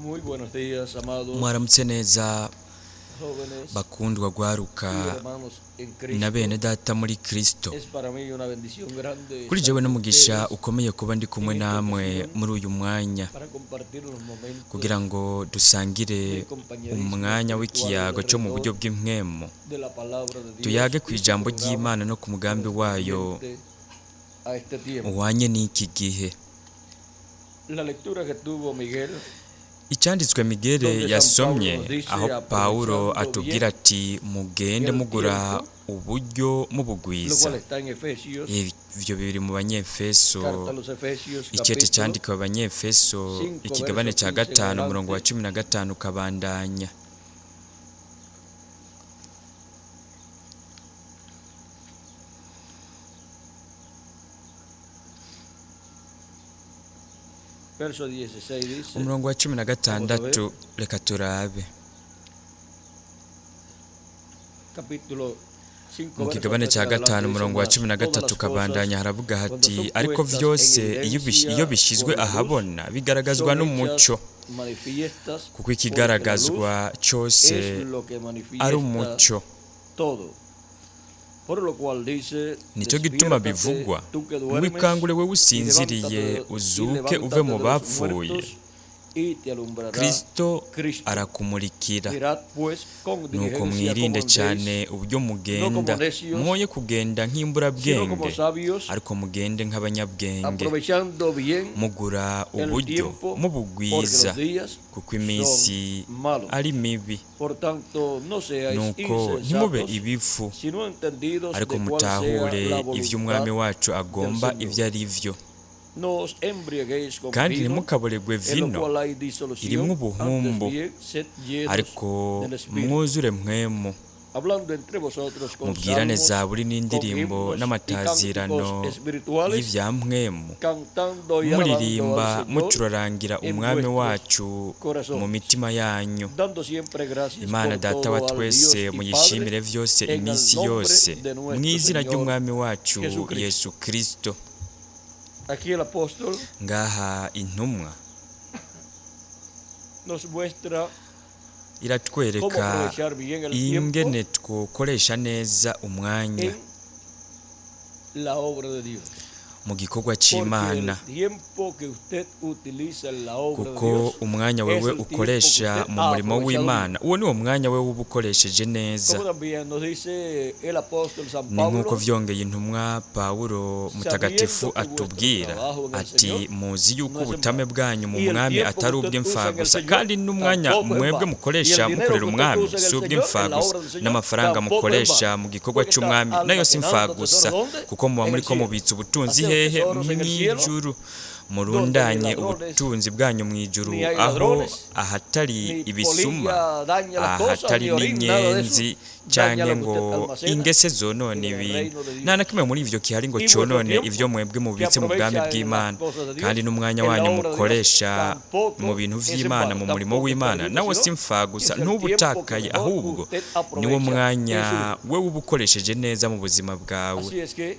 Muy buenos días, amados Mwaramutse neza, jóvenes bakundwa gwaruka y hermanos en na Cristo. bene data muri Kristo. Es para mí una bendición grande Kuri estar jewe con n'umugisha ustedes ukomeye kuba ndi kumwe en esta namwe ocasión muri uyu mwanya para compartir unos momentos kugira ngo dusangire de compañerismo umwanya espiritual w'ikiyago cyo mu buryo alrededor bw'impwemu, de la palabra de Dios tuyage ku y su ijambo programa ry'Imana no ku mugambi wayo correspondiente a este tiempo. uhwanye n'iki gihe. La lectura que tuvo Miguel, Icyanditswe Migere donde San yasomye Pablo nos dice, aho Pawulo aprovechando atubwira bien ati mugende el mugura tiempo, uburyo lo mubugwiza. cual está en Efesios, Ivyo biri mu Banyefeso, carta a los Efesios, icete capítulo cyandikiwe Abanyefeso, 5, ikigabane verso cya 15 en 5 umurongo wa adelante. 15 ukabandanya. Verso 16 dice, Umurongo wa cumi na vamos a ver, gatandatu reka turabe. Capítulo 5, Mu verso kigabane 13 cya en adelante 5 dice, umurongo wa mas cumi na todas gatatu las cosas ukabandanya haravuga cuando hati son ariko puestas en vyose iyo evidencia bishyizwe por la luz, ahabona bigaragazwa son hechas n'umuco, manifiestas, kuko porque la luz ikigaragazwa cyose es lo que ari manifiesta umuco. todo. Por lo cual dice, Nicyo gituma despiértate bivugwa tú que ngo duermes ikangure wewe y usinziriye levántate, y uzuke uve levántate mu de los bapfuye, muertos y te alumbrará Kristo Cristo. arakumurikira. Mirad pues con Nuko diligencia cómo mwirinde andéis, cyane uburyo no como mugenda, necios, mwoye kugenda sino como nk'imburabwenge, sabios, ariko mugende nk'abanyabwenge, aprovechando bien mugura el uburyo tiempo, porque mubugwiza, los días kuko son iminsi malos. ari mibi. Por tanto, no seáis Nuko ntimube insensatos, ibifu, sino entendidos ariko de cuál sea mutahure la ivyo umwami voluntad wacu del agomba Señor. ivyo ari vyo. No os embriaguéis con Kandi vino, ntimukaboregwe en lo vino cual hay irimwo disolución, antes ubuhumbu, bien sed llenos ariko del Espíritu, mwuzure mpwemu, hablando entre vosotros con mubwirane salmos, zaburi con n'indirimbo himnos y n'amatazirano cánticos espirituales, y'ivya mpwemu, cantando y alabando al muririmba Señor mucurarangira en umwami vuestros wacu mu corazones, mitima yanyu. dando siempre gracias Imana por data todo wa al Dios twese y Padre muyishimire vyose en el iminsi nombre yose de nuestro mw'izina Señor ry'umwami wacu Jesucristo. Yesu Kristo. Aquí el apóstol Ngaha intumwa nos muestra cómo iratwereka aprovechar bien el tiempo ingene twokoresha neza umwanya en la obra de Dios. mu gikorwa Porque el c'Imana, tiempo que usted utiliza en la obra de kuko Dios umwanya es wewe el tiempo que ukoresha usted mu ha murimo aprovechado bien. w'Imana uwo ni wo mwanya wewe uba ukoresheje neza. Como también nos dice el apóstol San Ni nk'uko Pablo, vyongeye intumwa Pawulo mutagatifu sabiendo que vuestro atubwira trabajo en el ati Señor muzi yuko no es en ubutame vano. bwanyu mu Y el mwami tiempo que atari usted usa en el ubw'imfagusa, Señor kandi n'umwanya tampoco es en mwebwe vano. Y mukoresha el dinero mukorera que usted umwami usa en si el Señor, en la ubw'imfagusa, obra del Señor, n'amafaranga tampoco es en mukoresha vano. mu gikorwa Porque está c'umwami nayo si almacenando imfagusa, tesoro ¿dónde? kuko muba En el muriko cielo. mubitsa ubutunzi Hacer hehe tesoros en el cielo, mw'ijuru, donde ni murundanye ladrones, ubutunzi bwanyu mw'ijuru, ni hay aho ladrones, ahatari ni ibisuma, polilla daña las cosas, ahatari ni orín, nada de eso n'inyenzi daña canke lo que ngo usted almacena ingese zonone en el ibintu. reino de Nta na Dios. kimwe muri ivyo gihari ngo Y vuestro conone tiempo ivyo mwebwe que mubitse mu bwami aprovecha en las bw'Imana, cosas de kandi Dios, n'umwanya en la wanyu obra de Dios, mukoresha mu tampoco bintu es en vy'Imana, vano, mu murimo tampoco es w'Imana, perdido, nawo si sino imfagusa, es el ntuba tiempo que utakaye, mejor ahubwo usted niwo aprovecha en mwanya su vida. wewe uba ukoresheje neza mu buzima bwawe. Así es que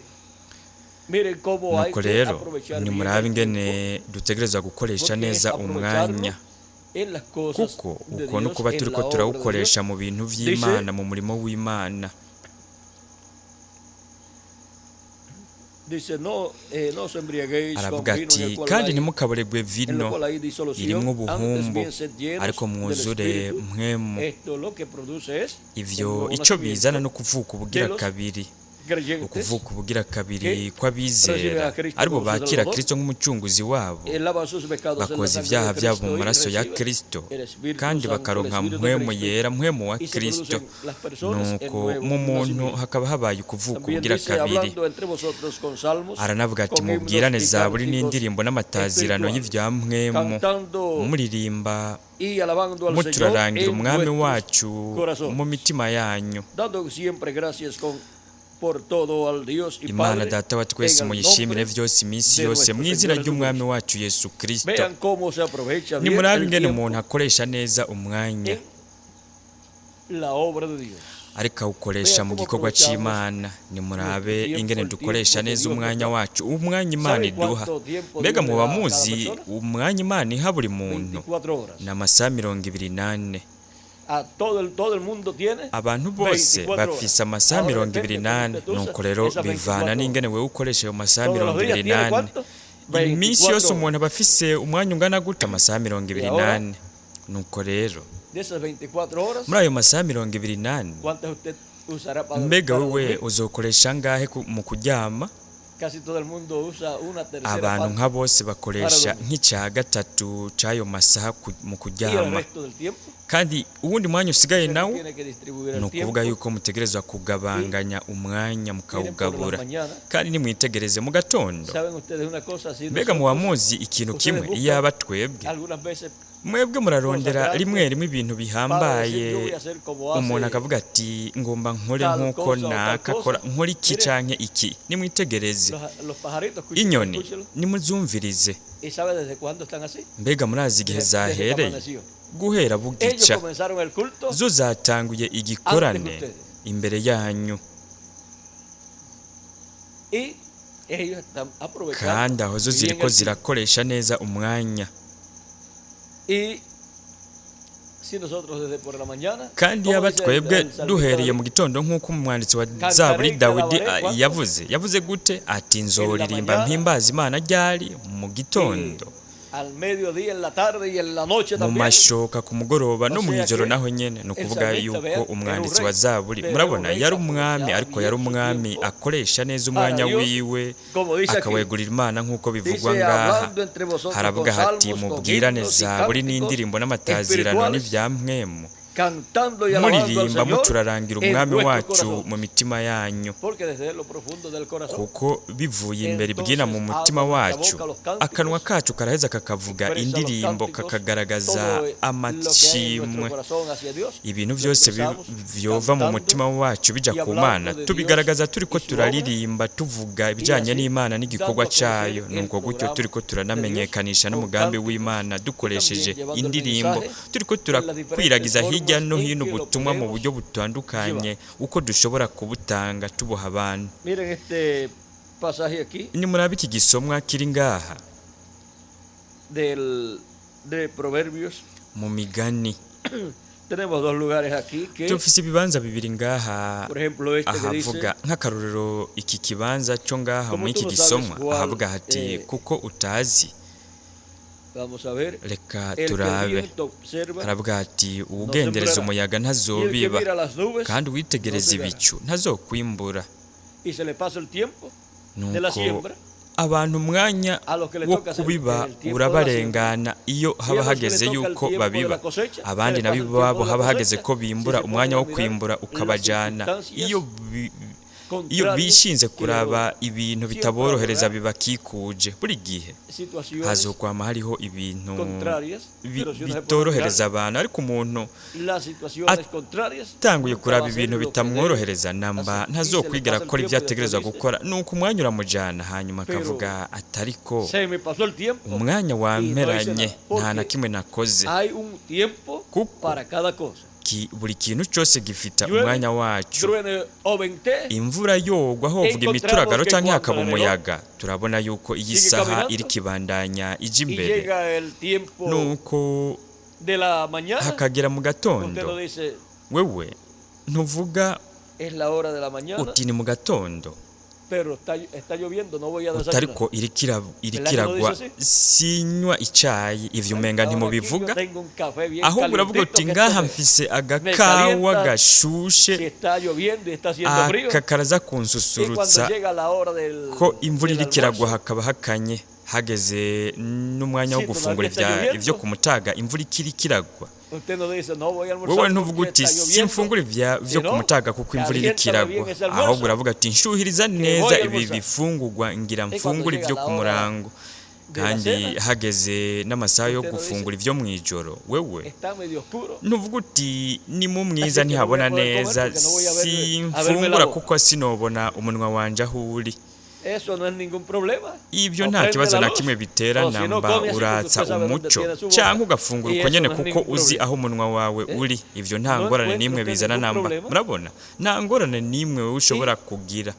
miren cómo hay Nuko que rero aprovechar bien nimurabe el ingene tiempo, dutegerezwa gukoresha porque es neza aprovecharlo umwanya, en las cosas kuko de uko Dios, nukuba en turiko la obra de Dios. turawukoresha mu bintu Dice, vy'Imana, mu murimo w'Imana. dice, no, no os embriaguéis con Aravuga vino en ati el cual kandi hay, ntimukaboregwe en lo vino cual hay irimwo disolución, antes ubuhumbu, bien sed llenos ariko del mwuzure Espíritu. mpwemu. Esto lo que produce es el Ivyo nuevo ico bizana nacimiento no kuvuka ubugira de los kabiri, creyentes ukuvuka ubugira kabiri que reciben kw'abizera a Cristo aribo como su bakira Salvador, Kristo nk'umucunguzi wabo, lavan sus pecados en la bakoza sangre ivyaha de vyabo mu Cristo y maraso ya reciben Kristo, el Espíritu kandi Santo, el bakaronka Espíritu de mpwemu Cristo, yera, mpwemu wa y se Kristo. producen las personas el Nuko nuevo mu muntu nacimiento. hakaba habaye ukuvuka También ubugira dice, kabiri. hablando entre vosotros con salmos, Aranavuga ati con himnos mubwirane y zaburi cánticos n'indirimbo n'amatazirano espirituales, y'ivya mpwemu, cantando muririmba y alabando al Señor mucurarangira en umwami vuestros wacu mu corazones, mitima yanyu. dando siempre gracias por todo al Dios y Imana Padre data wa en twese el muyishimire nombre vyose iminsi de yose nuestro mu izina Señor ry'umwami Jesucristo. wacu Yesu Kristo. Vean cómo se aprovecha bien Nimurabe el ingene tiempo umuntu akoresha neza umwanya en la obra de Dios. Ariko awukoresha Vea mu cómo gikorwa aprovechamos c'Imana. Nimurabe nuestro tiempo, ingene el dukoresha tiempo que neza Dios nos umwanya da. wacu, umwanya Imana ¿Sabe iduha. cuánto tiempo Mbega Dios le muba da a cada muzi persona? umwanya Imana iha buri muntu? 24 horas. Ni amasaha 24. A todo el mundo tiene Abantu bose 24 horas. bafise amasaha Ahora mirongo depende ibiri cómo n'ane. usted usa Nuko rero esas bivana 24 horas. n'ingene wewe ukoresha ayo masaha Todos los mirongo días ibiri tiene n'ane. cuánto? Iminsi 24 yose horas. umuntu aba afise umwanya ungana gute? Amasaha mirongo Y ibiri ahora, n'ane. Nuko rero de esas 24 horas, muri ayo masaha 24, ¿cuántas usted usará para, mbega para wewe dormir? uzokoresha angahe mu kuryama? Casi todo el mundo usa una tercera Abantu parte nka bose para bakoresha dormir. nk'icya gatatu c'ayo masaha mu Y el kuryama, resto del tiempo kandi uwundi mwanya usigaye se nawo tiene que distribuir ni el ukuvuga tiempo. yuko mutegerezwa kugabanganya umwanya Miren por las mukawugabura. mañanas. Kandi nimwitegereze mu gatondo, ¿Saben ustedes una cosa? Si mbega muba nosotros muzi ikintu ustedes kimwe? buscan Iyaba twebwe, algunas veces mwebwe murarondera cosas rimwe grandes rimwe ibintu para decir bihambaye, yo voy a hacer como umuntu hace akavuga ati ngomba nkore tal nk'uko cosa o tal naka cosa. akora, nkore iki Miren, canke iki. Nimwitegereze los pajaritos, escúchenlos, inyoni, escúchenlos. nimuzumvirize. ¿Y sabe desde cuándo están así? Mbega murazi igihe Desde que zahereye? amaneció. Guhera Ellos bugica. comenzaron el culto Zo zatanguye antes que igikorane ustedes. imbere yanyu, Y ellos están aprovechando kandi aho zo bien ziriko el tiempo. zirakoresha neza umwanya. Y si nosotros desde por la mañana, Kandi como yaba dice twebwe el salmista duhereye David, mu gitondo, nk'uko umwanditsi wa cantaré Zaburi y te Dawidi alabaré, ¿cuánto? yavuze gute? Ati En la nzoririmba mañana mpimbaza Imana ryari? Mu y gitondo, al mediodía, en la tarde y en la noche mu también. mashoka, ku mugoroba O no mu sea ijoro que naho nyene. Ni el ukuvuga salmista, yuko vean, era un umwanditsi rey, wa Zaburi, pero era un murabona, rey yari que umwami, aprovechaba ariko yari bien su umwami tiempo akoresha neza para umwanya Dios, wiwe, como dice aquí. akawegurira Imana nk'uko bivugwa Dice, ngaha. hablando entre vosotros con Haravuga hati salmos, con mubwirane himnos y Zaburi cánticos n'indirimbo n'amatazirano espirituales, n'ivya mpwemu, cantando y alabando al muririmba Señor muturarangira en umwami vuestro wacu corazón. mu mitima yanyu, Porque desde lo profundo del corazón, kuko bivuye imbere ibwina mu entonces mutima habla nuestra wacu, boca los akanwa cánticos, kacu karaheza kakavuga expresa los indirimbo, cánticos, kakagaragaza todo lo que hay en nuestro amashimwe. corazón hacia Dios, Ibintu lo byose expresamos vyova mu cantando mutima wacu bija y ku hablando Mana, de Dios tubigaragaza turiko y su obra, turaririmba tuvuga y ibijanye así n'Imana n'igikorwa dando a conocer cayo. el Nuko gutyo programa turiko de Dios turanamenyekanisha con n'umugambi cánticos w'Imana y también dukoresheje llevando el indirimbo, mensaje turiko en las diferentes turakwiragiza hirya formas no en hino que lo ubutumwa mu podemos buryo butandukanye llevar. uko dushobora kubutanga tubuha abantu. Miren este pasaje aquí Nimurabe iki gisomwa kiri ngaha de Proverbios. mu migani. Tenemos dos lugares aquí que, Dufise ibibanza bibiri ngaha, por ejemplo, este que dice, ahavuga nk'akarorero iki kibanza cyo ngaha como muri tú iki no sabes gisomwa, cuál, ahavuga hati kuko utazi. vamos a ver, Reka el que el turabe. viento observa Haravuga hati no uwugendereza sembrará, umuyaga y el que ntazobiba, mira las nubes kandi no uwitegereza segará. ibicu ntazokwimbura. Y se le pasa el tiempo de la Nuko siembra abantu umwanya a los que le wo toca hacer kubiba en el tiempo de la siembra, urabarengana iyo y haba a los que le hageze toca el yuko tiempo de babiba, la cosecha, se abandi les nabo pasa el tiempo iwabo de la haba hageze cosecha ko si bimbura, se umwanya ponen a wo mirar kwimbura las ukabajana. circunstancias Iyo iyo contrarias bishinze que le kuraba rodean. ibintu Siempre bitaborohereza habrá bibakikuje buri gihe, situaciones hazokwama hariho ibintu contrarias, pero si uno se pone a mirar bitorohereza abantu, ariko umuntu las situaciones contrarias, atanguye nunca va kuraba a hacer ibintu lo que debe bitamworohereza namba, hacer. Y se le ntazokwigera pasa el akora ibyo tiempo y después ategerezwa dice, gukora. Nuko umwanya uramujana, hanyuma pero akavuga atariko se me pasó el tiempo umwanya y no hice wamperanye, nada, nta na porque kimwe nakoze, hay un tiempo kuko para cada cosa. buri kintu cyose gifita Llueve, umwanya wacu. truene o ventee, Imvura yogwa hovuga encontramos imituragaro que canke cuando hakaba el reloj umuyaga, turabona yuko iyi sigue saha caminando iriko ibandanya ija y imbere. llega el tiempo Nuko de la mañana, hakagera mu usted no gatondo, dice, wewe ntuvuga es la hora de la mañana, uti ni mu gatondo, pero está lloviendo, no voy a desayunar. utariko iriko ¿Verdad que no iragwa, dice así? sinywa icayi. Ivyo umenga Ahora aquí yo ntimubivuga, tengo un café bien ahubwo uravuga calientito uti que esto ngaha me, mfise me agakawa calienta si gashushe, está lloviendo y está haciendo frío. aka karaza Y cuando kunsusurutsa llega la hora ko del, imvura del iriko iragwa almuerzo, hakaba hakanye, hageze n'umwanya wo si todavía gufungura está ivyo lloviendo, ku mutaga, imvura ikiriko iragwa, usted no dice, no voy a wewe almorzar ntuvuga porque uti está lloviendo, simfungura ivyo ku sino mutaga kuko imvura iriko caliéntame bien iragwa, ese ahubwo almuerzo uravuga ati nshuhiriza que neza voy a ibi almorzar. bifungurwa, ngira Y cuando mfungura llega ivyo la ku hora murango. de la Kandi cena, hageze n'amasaha yo usted no dice, gufungura ivyo mw'ijoro, wewe está medio oscuro, ntuvuga uti ni mu mwiza así que no voy ntihabona a poder comer neza, porque no voy a verme la simfungura boca. kuko sinobona umunwa wanje aho uri. Eso no es ningún problema. Ibyo O nta prende kibazo la na luz, kimwe bitera o si no namba. come así porque Uratsa usted sabe dónde umuco tiene su boca. cyangwa ugafungura Y uko eso nyene no es kuko ningún uzi problema. aho umunwa wawe uri. Ivyo nta No ngorane encuentro n'imwe usted bizana ningún namba. problema. Murabona, nta ngorane n'imwe wowe ushobora kugira.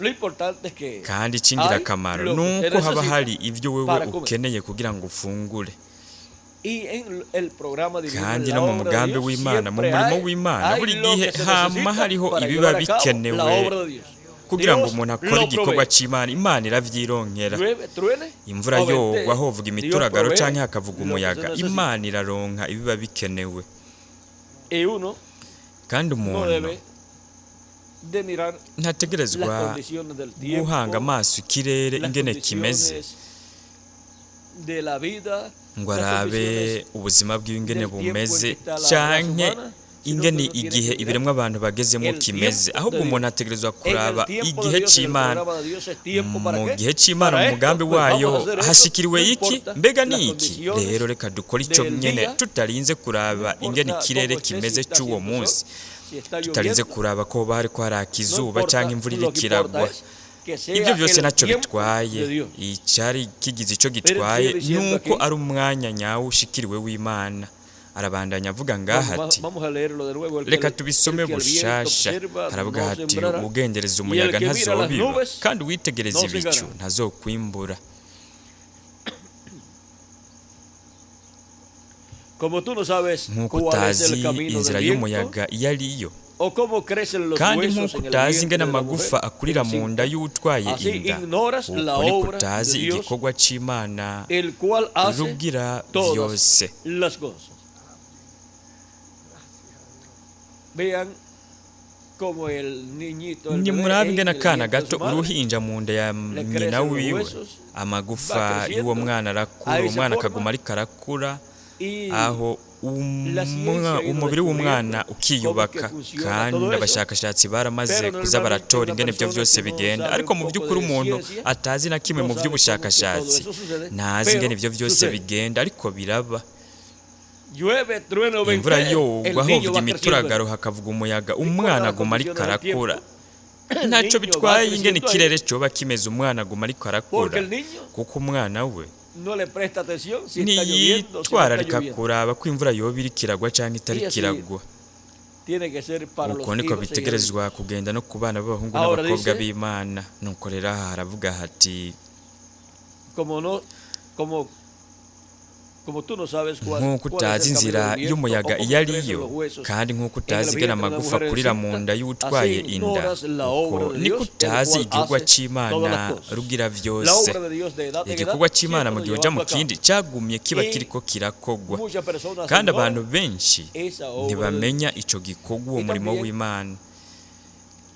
Lo importante es que Kandi hay ic'ingirakamaro lo que usted nuko haba necesita hari ivyo wewe para comer. ukeneye kugira ngo ufungure. Y en el programa divino, en Kandi la no mu obra de mugambi Dios, w'Imana, mu siempre murimo hay, w'Imana, hay buri lo gihe que se hama necesita hariho para ibiba llevar a cabo la bikenewe obra de Dios. kugira ngo Dios umuntu akore lo igikorwa provee. c'Imana. Imana iravyironkera. Llueve, truene Imvura o yogwa, ventee, hovuga Dios imituragaro provee canke hakavuga lo que se umuyaga, necesita. Imana iraronka ibiba bikenewe. Y uno Kandi no umuntu debe de mirar las ntategerezwa condiciones del guhanga tiempo, amaso ikirere las ingene kimeze, condiciones de la vida, ngo las arabe condiciones ubuzima bwiwe ingene del tiempo en que bumeze está la raza canke humana, sino que ingene uno tiene igihe que mirar ibiremwa abantu bagezemo el kimeze, tiempo de ahubwo Dios. umuntu ategerezwa En el kuraba tiempo de igihe Dios, en el c'Imana. programa de Dios, es tiempo para Mu qué? gihe c'Imana, Para mu esto, mugambi pues vamos wayo a hacer esto, hashikiriwe no iki? importa Mbega las ni iki? condiciones Rero reka dukore ico del nyene, día, tutarinze no kuraba ingene importa ikirere cómo esté, si kimeze está c'uwo haciendo sol, munsi, si está tutarinze lloviendo, kuraba ko hoba hariko haraka no izuba importa, canke imvura lo iriko que importa iragwa. es que Ibyo sea byose el ntacyo tiempo de bitwaye. Dios. Icari kigize ico Miren, gitwaye sigue diciendo nuko aquí. ari umwanya nyawo ushikiriwe w'Imana. Arabandanya avuga ngaha Vamos, ati, vamos a leerlo de nuevo. El que, reka el tubisome que al viento bushasha. observa Haravuga no hati, sembrará, ugendereza y el umuyaga que mira las ntazobiba, nubes kandi uwitegereza no ibicu segará. ntazokwimbura. Como tú no sabes Nk'uko cuál es utazi el camino inzira del viento, y'umuyaga iyo ariyo, o cómo crecen los kandi huesos nk'uko en el utazi vientre ingene de la amagufa mujer akurira mu nda encinta, y'utwaye así inda, ignoras la uko niko obra de utazi Dios, igikorwa c'Imana el cual hace rugira todas vyose. las cosas. Vean cómo el niñito, el bebé Nimurabe en ingene el akana vientre de gato, su madre, uruhinja mu nda ya le nyina crecen los wiwe, huesos, va amagufa y'uwo creciendo, mwana arakura, ahí uwo se mwana forma akaguma ariko arakura, y aho la ciencia ha ido umubiri w'umwana descubriendo cómo es que ukiyubaka. funciona Kandi todo eso, abashakashatsi baramaze pero kuza normalmente baratora una ingene ivyo persona vyose que no bigenda, sabe ariko un mu poco by'ukuri de umuntu ciencia atazi na kimwe no mu sabe cómo es que todo by'ubushakashatsi eso sucede, ntazi ingene pero ivyo vyose sucede. bigenda, ariko biraba. Llueve, trueno, Imvura ventee, el yogwa, niño hovuga va creciendo. imituragaro, hakavuga umuyaga, No importa umwana las aguma ariko condiciones del arakura. tiempo, el Ntacyo niño va bitwaye ingene creciendo ahí, ikirere coba kimeze, umwana aguma ariko porque arakura, el niño kuko umwana we no le presta atención si está lloviendo, si no está ntiyitwararika lloviendo. kuraba ko imvura yoba iriko iragwa canke Y itariko así iragwa. tiene que ser para Uko los niko hijos e hijas de bitegerezwa Dios. kugenda no ku bana b'abahungu Ahora n'abakobwa dice, b'Imana. Nuko rero aha haravuga hati, como no, como, como tú no sabes cuál, nk'uko cuál es utazi el camino inzira del viento o y'umuyaga cómo iyo crecen ariyo, los huesos kandi nk'uko en el utazi ingene vientre de la amagufa mujer akurira mu encinta, nda así y'utwaye inda, ignoras la uko obra de niko Dios, el utazi cual igikorwa hace todas c'Imana las cosas. rugira La vyose. obra de Dios de edad en edad Igikorwa c'Imana siempre mu nos gihe uja mu llevando a cabo. kindi cagumye kiba Y kiriko kirakogwa, muchas personas kandi abantu ignoran benshi esa obra de ntibamenya Dios. ico gikorwa, uwo Y murimo también w'Imana.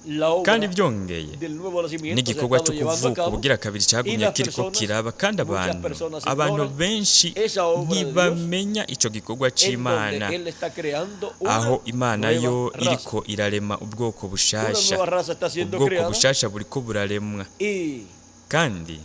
la Kandi obra byongeye del nuevo nacimiento se ha n'igikorwa estado cyo llevando a kuvuka cabo ubugira kabiri y cagumye las kiriko personas, kiraba, kandi muchas abantu personas abantu ignoran benshi esa obra de Dios ntibamenya ico gikorwa en donde c'Imana, Él está creando una aho Imana nueva yo raza. iriko irarema ubwoko Una bushasha. nueva raza está siendo Ubwoko creada bushasha buriko buraremwa. y Kandi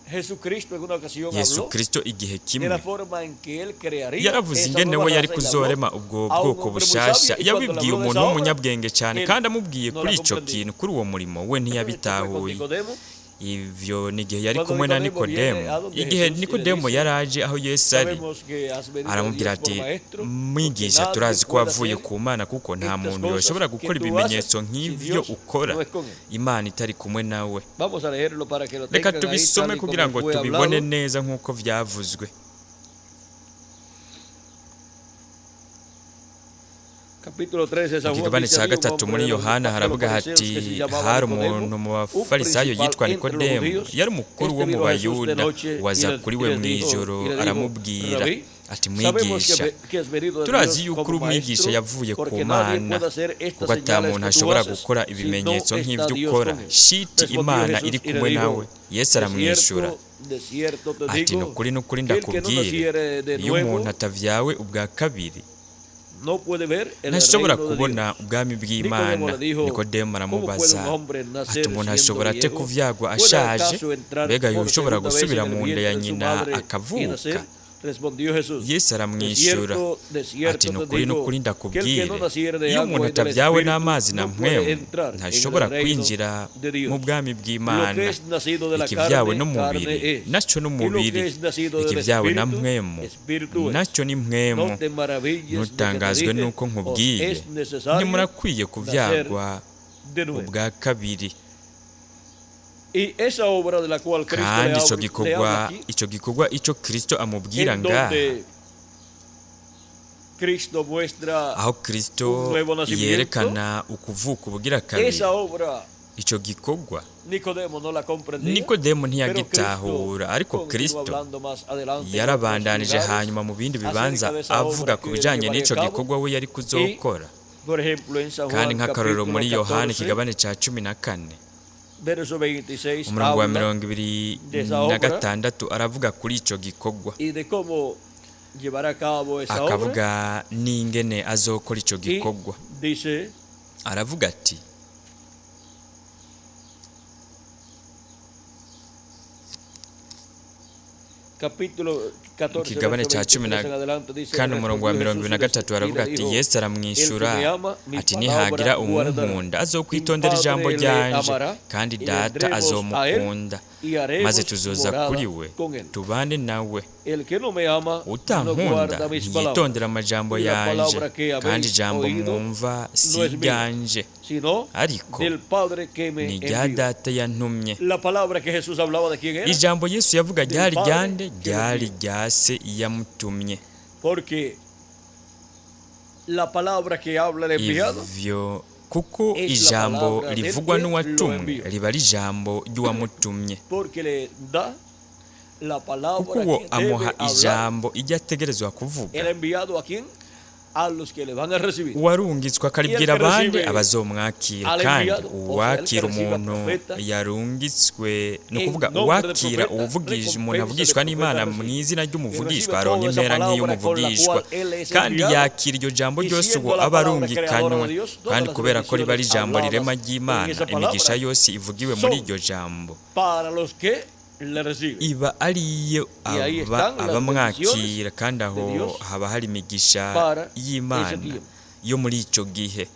Jesucristo en una ocasión Yesu habló Kristo igihe de kimwe la forma en que Él crearía yaravuze esa ingene nueva we yari raza y le habló kuzorema ubwo a un bwoko hombre muy bushasha. sabio y cuando le Yabibwiye habló de umuntu esa obra, w'umunyabwenge cyane, él kandi amubwiye no kuri la ico comprendía. kintu, kuri uwo murimo we Esto fue con ntiyabitahuye. Nicodemo. Ivyo ni igihe yari Cuando kumwe na Nicodemo viene Nikodemu. a donde Igihe Jesús y le Nikodemu dice, yari aje aho Yesu ari, sabemos que has venido a aramubwira Dios por ati, maestro, porque mwigisha, nadie turazi ko puede wavuye hacer ku Mana, kuko nta estas muntu cosas yoshobora que gukora tú haces ibimenyetso si nk'ivyo Dios ukora no es con él. Imana itari kumwe nawe. Vamos a leerlo para que lo Reka tengan ahí tal tubisome y kugira como ngo fue tubibone hablado. neza nk'uko vyavuzwe. Capítulo 13 de Mu San Juan kigabane dice, cya había un gatatu hombre muri de los, Yohana de los haravuga fariseos hati, que se llamaba hari Nicodemo, umuntu mu un bafarisayo principal yitwa entre los Nikodemu, judíos. yari umukuru Este wo mu vino a Jesús de Bayuda, noche y waza le, kuri y we les mu dijo, ijoro y le dijo, aramubwira Rabí, ati, sabemos que, mwigisha, que has venido de turazi Dios yuko uri como umwigisha maestro, yavuye ku porque nadie Mana, puede hacer estas kuko ata señales muntu que tú ashobora haces gukora si no ibimenyetso está nk'ivyo Dios ukora, con él. shiti Respondió Imana Jesús iri y le kumwe nawe. dijo, Yesu de aramwishura cierto, de cierto te ati, digo, nukuri nukuri que el que no ndakubwira, naciere de iyo umuntu nuevo atavyawe ubwa kabiri no puede ver el ntashobora reino de kubona Dios. ubwami Nicodemo bw'Imana. le dijo, Nikodemu ¿cómo puede aramubaza un hombre ati, nacer umuntu siendo ashobora ate viejo? kuvyagwa ¿Puede ashaje? acaso entrar Mbega por yoshobora segunda vez gusubira en el mu nda ya vientre de su nyina madre y akavuka? nacer? Respondió Jesús: Yesu De aramwishyura cierto, de ati cierto ni te ukuri ni digo ukuri que el que ndakubwire no naciere de iyo agua umuntu y del atabyawe Espíritu n'amazi na no puede mpwemu entrar en el ntashobora reino kwinjira de Dios. mu bwami Lo que bw'Imana. es nacido de la Ikibyawe carne, n'umubiri carne es. nacyo Y lo n'umubiri, que es nacido del ikibyawe na Espíritu, mpwemu Espíritu es. nacyo ni mpwemu. No te maravilles de que te Ntutangazwe dije, n'uko os nkubwiye es necesario ntimurakwiye kubyagwa de nuevo. ubwa kabiri. Y esa obra de la cual Cristo Kandi ico le gikorwa habla aquí, ico gikorwa ico Kristo amubwira en ngaha, donde Cristo muestra aho Kristo un nuevo nacimiento, yerekana ukuvuka ubugira kabiri, esa obra ico gikorwa Nicodemo no la comprendía, Nikodemo pero ntiyagitahura, Cristo ariko continúa Kristo hablando más adelante en otros yarabandanije lugares hanyuma mu bindi bibanza acerca de esa obra avuga ku que él bijanye llevaría n'ico a cabo. gikorwa we yari kuzokora. Por ejemplo, en San Kandi Juan nk'akarorero capítulo muri Yohana 14, ikigabane ca 14 verso 26 umurongo wa habla mirongo ibiri de esa na obra gatandatu aravuga kuri ico gikorwa, y de cómo llevará a cabo esa obra. Akavuga n'ingene azokora ico Y gikorwa. dice: Aravuga ati: Capítulo 14, Ikigabane verso ca cumi na 23 en adelante, dice: kane umurongo wa Respondió mirongo ibiri na Jesús y gatatu aravuga le ati: dijo: Yesu aramwishyura El que me ama, mi ati: palabra nihagira guardará. uwunkunda Mi azokwitondera ijambo Padre le ryanje, amará, kandi y Data vendremos a él azomukunda, y haremos maze tuzoza morada kuri we con él. tubane nawe. El que no me ama no Utankunda guarda mis palabras, ntiyitondera amajambo y la yanje, palabra que kandi habéis ijambo oído mwumva si no es mía, iryanje, sino ariko del Padre que me ni irya envió. Data yantumye. La palabra que Jesús hablaba, ¿de quién era? Ijambo Yesu yavuga Del ryari Padre ryande? que lo Ryari envió. rya Se yamutumye. Porque la palabra que habla el enviado Ivyo kuko es la ijambo palabra del rivugwa que lo n'uwatumwe envió. riba ari ijambo ry'uwamutumye, Porque le da la kuko palabra uwo que debe amuha hablar ijambo ijyo ategerezwa kuvuga. el enviado, ¿a quién? A los que le van a recibir. Uwarungitswe akaribwira Y el que abandi recibe abazomwakira, al kandi enviado, o sea, el que uwakira recibe al umuntu profeta yarungitswe, ni en ukuvuga nombre del uwakira profeta, uwuvugishwa, umuntu recompensa avugishwa del n'Imana profeta mu recibe. izina Y ry'umuvugishwa recibe aronka toda esa impera palabra con la nk'iy'umuvugishwa, cual él es kandi enviado. yakira iryo jambo Y ryose siendo uwo la aba palabra creadora arungikanywe, de Dios, todas kandi las kubera ko riba ari bendiciones ijambo rirema habladas en ry'Imana, esa imigisha palabra yose ivugiwe muri son iryo jambo para los que le reciben. Iba ariyo Y ahí aba están las abamwakira, bendiciones kandi aho de Dios haba hari imigisha para ese y'Imana tiempo. yo muri ico gihe.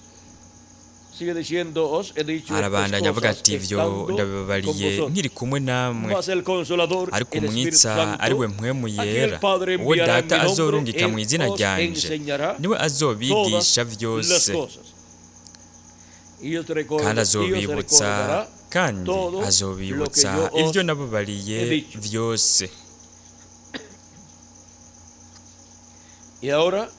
Sigue diciendo: Os he dicho estas Arabandanya avuga cosas ati: ivyo estando con ndabibabariye vosotros. nkiri kumwe namwe, Mas el Consolador, ariko el Espíritu umwitsa Santo, ari we mpwemu a quien yera, el Padre uwo enviará en Data mi nombre, azorungika mu él izina os ryanje, enseñará niwe azobigisha todas las vyose, cosas. Y os kandi azobibutsa, recordará kandi todo lo que azobibutsa yo os ivyo nababariye he dicho. vyose. Y ahora,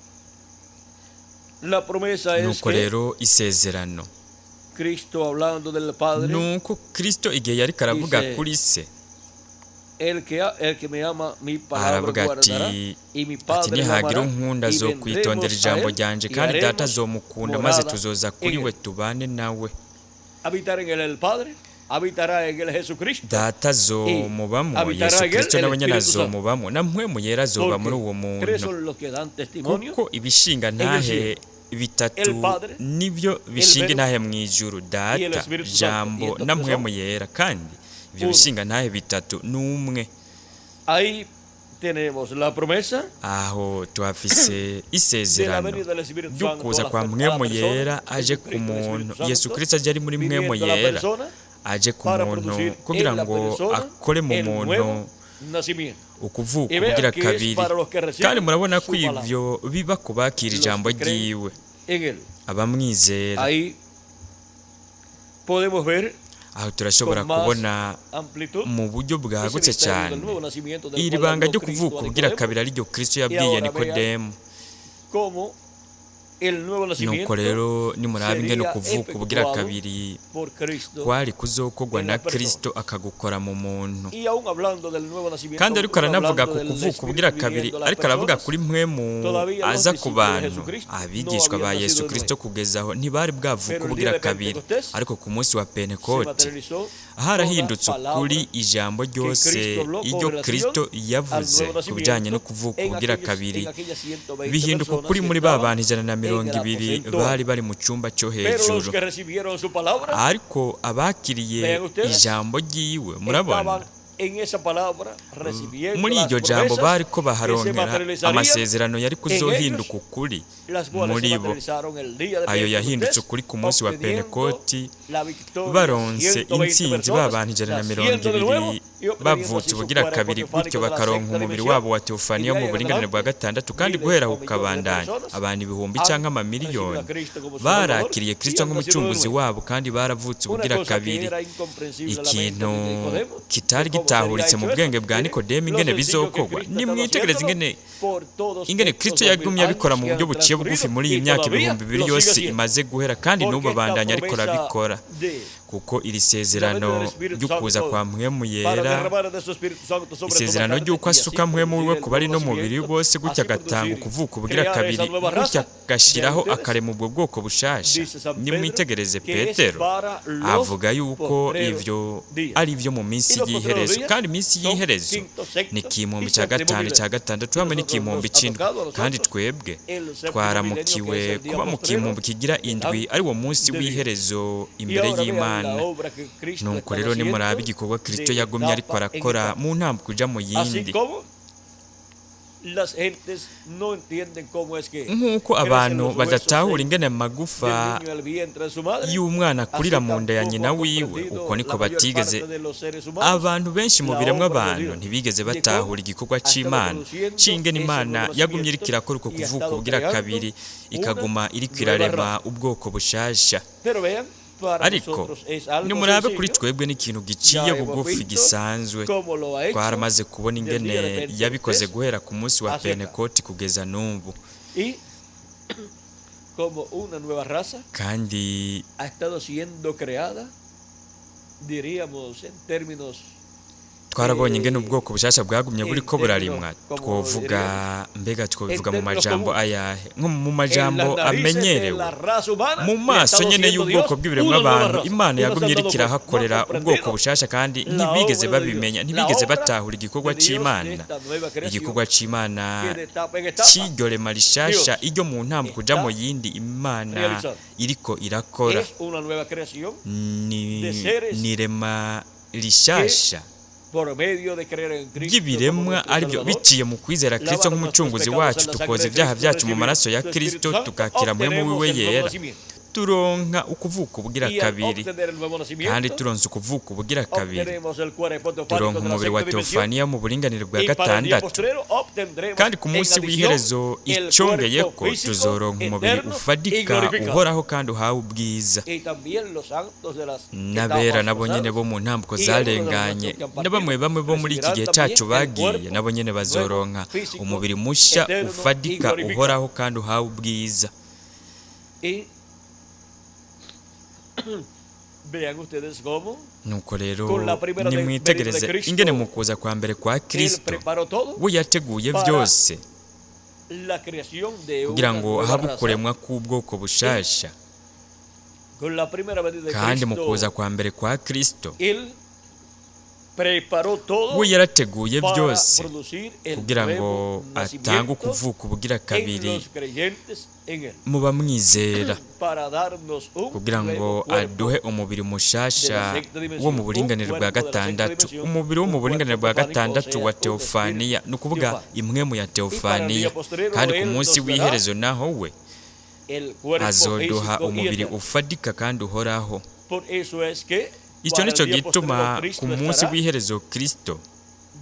la promesa es Nuko que rero isezerano Cristo, hablando del Padre, nuko Kristo igihe yariko aravuga dice: kuri Se El que me ama, mi palabra aravuga ati guardará, y mi ati Padre lo nihagira amará, unkunda y azokwitondera vendremos a ijambo él ryanje, y kandi Data haremos azomukunda, maze morada tuzoza kuri en we él. tubane nawe. Habitar en él el Padre, habitará en él Jesucristo, Data azomubamwo, habitará Yesu en él Kristo el nawe nyene Espíritu Santo. azomubamwo, na mpwemu yera azoba muri Porque uwo tres muntu, son los que dan testimonio kuko ibishinga ntahe cielo: bitatu el Padre, nivyo bishinga Verbo intahe mw'ijuru, y el Data, Espíritu Santo. Y Jambo estos na tres mpwemu son yera, kandi ivyo uno. bishinga ntahe bitatu n'umwe. Ahí tenemos la promesa Aho tuhafise de la isezerano venida del Espíritu ryo Santo kuza a la, kwa a la mpwemu persona, yera aje ku Jesucristo, el muntu, Espíritu Yesu Santo, Kristo aje ari muri mpwemu viniendo a la yera persona aje ku para muntu producir kugira en la ngo persona akore mu el muntu nuevo nacimiento. ukuvuka Y vean ubugira que es kabiri. para los que Kandi reciben murabona su ko palabra, ivyo biba ku bakira los ijambo que creen ryiwe, en él. abamwizera. Ahí podemos ver Aho turashobora con más kubona amplitud mu buryo ese bwagutse misterio cyane del nuevo nacimiento del iri cual banga habló ryo Cristo kuvuka a ubugira Nicodemo. kabiri ariryo Kristo Y yabwiye ahora vean Nikodemu. cómo el nuevo Nuko nacimiento rero nimuraba ingene sería ukuvuka ubugira efectuado kabiri por Cristo kwari kuzokorwa en na la persona. Kristo akagukora mu muntu. Y aún hablando del nuevo nacimiento, Kandi ariko aún aranavuga hablando ku del kuvuka ubugira Espíritu kabiri, viniendo a las ariko aravuga personas, kuri mpwemu todavía los aza ku discípulos de bantu. Jesucristo no Abigishwa ba habían Yesu nacido de Kristo nuevo. kugeza aho ntibari bwavuka Pero el día ubugira de kabiri, Pentecostés ariko ku munsi wa se Pentekote materializó harahindutse toda palabra ukuri ijambo que ryose Cristo habló con iryo relación Kristo al yavuze nuevo ku bijanye no nacimiento kuvuka en ubugira aquellos, kabiri en aquellas 120 bihinduka personas ukuri que muri ba estaban bantu ijana na en mirongo el ibiri aposento bari alto. bari mu cyumba cyo Pero los hejuru. que recibieron su palabra, Ariko abakiriye vean ustedes, ijambo ryiwe, murabona, estaban En esa palabra, recibiendo Muri las iryo jambo promesas bariko que se baharonkera materializarían amasezerano yari en kuzohinduka ellos, ukuri las cuales muri se bo. materializaron el día de Ayo yahindutse Pentecostés, ukuri ku munsi wa obteniendo Pentekoti, la victoria, baronse 120 intsinzi personas, b'abantu ijana na mirongo naciendo de nuevo ibiri y obteniendo bavutse así su ubugira cuerpo kabiri, teofánico gutyo de la bakaronka sexta umubiri dimensión. wabo wa teofaniya Y de mu ahí en buringanire bwa adelante, gatandatu, kandi miles guhera o aho millones de ukabandanya personas abantu ibihumbi han canke recibido amamiliyoni a Cristo como su Salvador barakiriye y Kristo han nacido de nk'umucunguzi nuevo. wabo kandi baravutse Una ubugira cosa que kabiri. era incomprensible a la mente Ikintu de Nicodemo, kitari de cómo sería gitahuritse mu hecho bwenge eso. bwa Miren, Nikodemu lo ingene sencillo que bizokorwa. Cristo estaba Nimwitegereze haciéndolo ingene por todos ingene estos Kristo 2000 yagumye abikora años mu que buryo han buciye bugufi transcurrido muri iyi y myaka todavía 2000 lo sigue yose haciendo. imaze guhera, kandi n'ubu Porque esta abandanya ariko promesa arabikora, de kuko iri la venida sezerano del Espíritu ry'ukuza Santo kwa Mpwemu para Yera, derramar de su Espíritu Santo sobre toda isezerano carne ry'uko y así asuka Mpwemu producir wiwe el ku bari nuevo no mubiri nacimiento, bose, gutyo así agatanga producir, ukuvuka ubugira crear esa kabiri, nueva gutyo raza. Vean agashyiraho ustedes, akarema ubwo bwoko bushasha. dice San Pedro Nimwitegereze que es Petero para los avuga yuko postreros ivyo días. ari ivyo mu minsi Y los postreros y'iherezo, días kandi iminsi son y'iherezo quinto, sexto ni y ikihumbi cya séptimo gatanu, milenio. cya gatandatu Y hamwe nosotros n'igihumbi nos ha c'indwi, tocado a kandi nosotros twebwe el séptimo milenio, que twaramukiwe es el día kuba mu postrero gihumbi kigira indwi, delante ari wo munsi de Dios. w'iherezo Y imbere ahora vean la y'Imana. obra que Cristo Nuko estaba rero nimurabe haciendo igikorwa Kristo de yagumye ariko etapa en arakora etapa. mu ntambwe uja mu Así yindi. como las gentes no entienden cómo es que Nk'uko crecen abantu los huesos badatahura ingene amagufa del niño al vientre de su madre, y'umwana así akurira mu nda ya tampoco nyina han wiwe, comprendido uko niko la mayor batigeze parte de los seres humanos abantu benshi mu la biremwa obra de abantu Dios, ntibigeze de cómo batahura igikorwa ha estado c'Imana produciendo c'ingene ese Imana nuevo yagumye iriko nacimiento irakora uko y ha kuvuka estado ubugira creando kabiri, una ikaguma iriko nueva irarema raza. ubwoko bushasha. Pero vean, para Ariko nosotros es algo nimurabe kuri sencillo. twebwe n'ikintu giciye Ya hemos bugufi visto gisanzwe. cómo lo ha hecho Twaramaze kubona del ingene día de Pentecostés yabikoze guhera ku munsi wa hacia acá. Pentekoti kugeza n'ubu, Y como una nueva raza kandi ha estado siendo creada, diríamos en términos twarabonye ingene ubwoko bushasha bwagumye en buriko burarimwa. términos, como Twovuga mbega twobivuga en mu términos majambo comunes, ayahe? Nko mu en majambo las narices de amenyerewe, la raza humana mu le ha maso estado nyene haciendo y'ubwoko Dios bw'ibiremwa una nueva abantu, raza. Imana Y no se yagumye han iriko dado cuenta, no han irahakorera ubwoko comprendido bushasha, kandi la ntibigeze obra de Dios, babimenya, la ntibigeze obra batahura igikorwa de Dios de c'Imana, esta nueva creación igikorwa c'Imana que de etapa en etapa c'iryo rema rishasha, Dios iryo mu ntambwe kuja mu está yindi Imana realizando. iriko irakora. Es una nueva creación Ni de seres ni rema rishasha por medio de creer en Cristo como ry'ibiremwa, nuestro aribyo Salvador, biciye mu kwizera Kristo lavar nuestros nk'umucunguzi pecados wacu, en la sangre tukoza de ibyaha Cristo, byacu mu recibir maraso ya su Espíritu Kristo, Santo, tukakira Mpwemu obtenemos wiwe el nuevo yera, nacimiento. turonka ukuvuka ubugira Y al kabiri. obtener el nuevo Kandi nacimiento, turonse ukuvuka ubugira kabiri, obtenemos el cuerpo teofánico turonka de la umubiri wa sexta dimensión. teofaniya mu buringanire bwa Y para el día gatandatu, postrero obtendremos kandi ku en munsi adición w'iherezo el icongeyeko cuerpo físico tuzoronka umubiri eterno y ufadika glorificado. uhoraho kandi uhawe ubwiza. Y también los santos de las N'abera etapas nabo nyene pasadas bo mu ntambuko y algunos de los zarenganye, nuestros que han na bamwe partido bamwe bo muri iki gihe recibirán cacu también el bagiye, cuerpo nabo nyene nuevo bazoronka físico umubiri musha eterno y ufadika glorificado. uhoraho kandi uhawe ubwiza. Y vean ustedes cómo Nuko rero con la primera venida de nimwitegereze Cristo ingene mu kuza kwa mbere kwa Él Kristo preparó todo we yateguye para byose la creación de kugira una ngo nueva habe raza. ukuremwa k'ubwoko bushasha. Con la primera venida de Kandi mu kuza Cristo, kwa mbere kwa Kristo Él preparó todo we yarateguye para byose producir el kugira ngo nuevo atange nacimiento ukuvuka ubugira en kabiri los creyentes en Él, mu bamwizera, para darnos un kugira ngo nuevo cuerpo aduhe umubiri de la mushasha sexta wo dimensión, mu un buringanire bwa cuerpo de la sexta gatandatu, dimensión, umubiri wo mu un buringanire cuerpo bwa teofánico, o gatandatu sea, wa un teofaniya, espíritu ni ukuvuga teofánico. impwemu ya Y para el teofaniya. día postrero, Kandi ku Él munsi nos dará w'iherezo naho we el cuerpo azoduha físico y umubiri eterno. ufadika kandi uhoraho. Por eso es que Icyo para el nico día gituma postrero ku Cristo munsi estará w'iherezo Kristo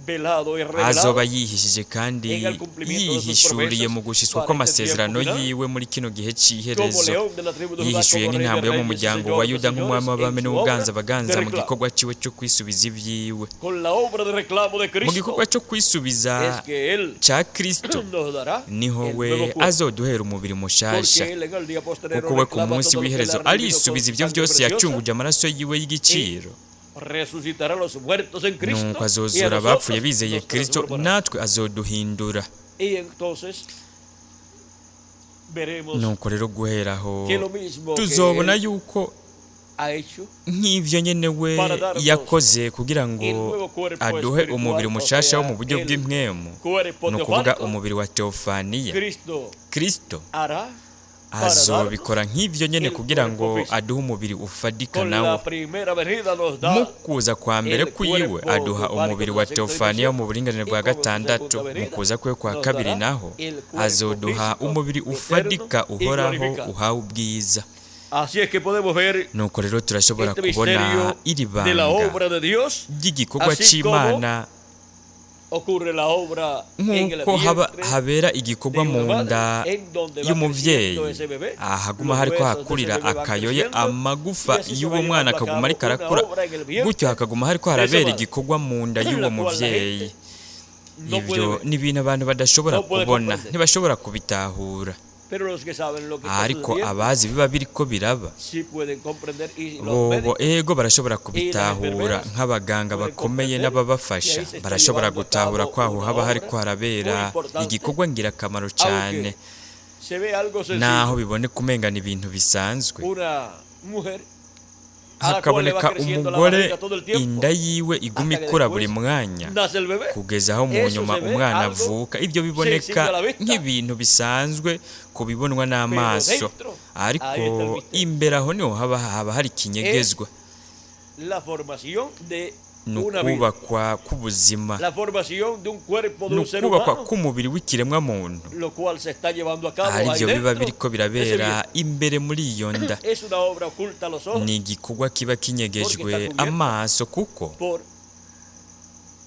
velado y revelado azoba yihishije kandi en el cumplimiento de sus yihishuriye promesas mu gushiswa para este kw'amasezerano tiempo final, yiwe muri kino gihe como c'iherezo, león de la tribu de Judá, yihishuye como rey de nk'intambwe yo mu reyes y muryango señor wa de Yuda, nk'umwami señores, w'abami en su n'uganza obra de abaganza mu reclamo. gikorwa ciwe cyo kwisubiza ivyiwe. Con la obra de reclamo de Mu Cristo gikorwa cyo kwisubiza es que Él ca Kristo nos dará niho el we nuevo cuerpo, azoduhera umubiri mushasha, porque Él en el día postrero kuko we ku reclama munsi todo lo que Él w'iherezo ha redimido con arisubiza su ivyo sangre vyose preciosa yacunguje amaraso yiwe y'igiciro. resucitará a los muertos en Cristo Nuko y a azozura abapfuye nosotros bizeye nos Kristo, transformará. natwe azoduhindura. Y entonces veremos Nuko rero guhera aho que lo mismo que tuzobona Él yuko ha hecho nk'ivyo nyene we para darnos yakoze kugira ngo el nuevo cuerpo aduhe espiritual, umubiri o mushasha wo sea, mu buryo el bw'impwemu, cuerpo ni ukuvuga teofánico, umubiri wa teofaniya, Cristo Kristo hará Para Azobikora nk'ivyo nyene el kugira ngo cuerpo físico. aduhe umubiri ufadika Con la nawo. primera venida nos Mu da kuza kwa mbere el kwiwe cuerpo aduha teofánico umubiri de wa la sexta teofaniya dimensión mu buringanire y bwa con su gatandatu. segunda Mu venida kuza kwe kwa nos kabiri dará naho el cuerpo azoduha físico umubiri eterno ufadika y uhoraho glorificado. uhawe ubwiza. Así es que podemos ver Nuko rero turashobora este kubona misterio iri de la banga obra de Dios, ry'igikorwa así como c'Imana, ocurre la obra en el nk'uko haba vientre habera igikorwa de mu una nda madre, en donde va y'umuvyeyi, creciendo ese bebé, ahaguma los hariko huesos de ese hakurira bebé van akayoye, creciendo, amagufa y así se y'uwo va mwana llevando a akaguma cabo ariko una arakura, obra en el vientre gutyo hakaguma hariko de esa harabera madre, igikorwa mu nda la y'uwo cual la muvyeyi. gente no puede Ivyo ver, ni ibintu abantu badashobora no puede kubona, comprender. ntibashobora kubitahura. Pero los que saben lo que está Ariko sucediendo abazi biba biriko biraba sí pueden comprender, y los bobo médicos ego barashobora y las kubitahura, enfermeras nk'abaganga pueden bakomeye comprender que n'ababafasha ahí se está barashobora llevando a gutahura cabo ko aho una haba obra hariko muy harabera importante, igikorwa ngirakamaro cane, aunque se ve algo naho sencillo, biboneka umengana ibintu bisanzwe. una mujer a la cual le va Hakaboneka creciendo la umugore barriga todo el tiempo inda yiwe iguma hasta que ikura buri después mwanya nace el bebé. kugeza aho mu Eso nyuma se ve umwana algo avuka. Ibyo sensible biboneka a la vista, nk'ibintu bisanzwe ku bibonwa pero n'amaso, dentro ahí está ariko el misterio. imbere aho niho haba hari ikinyegezwa. Es la formación de Ni una vida, ukubakwa k'ubuzima, la formación de un cuerpo de ni un ser ukubakwa humano, k'umubiri w'ikiremwa muntu, lo cual se está llevando a cabo ahí arivyo biba dentro biriko de ese birabera vientre. imbere muri iyo nda. Es una obra oculta a los ojos Ni igikorwa kiba porque está kinyegejwe cubierta amaso, kuko por el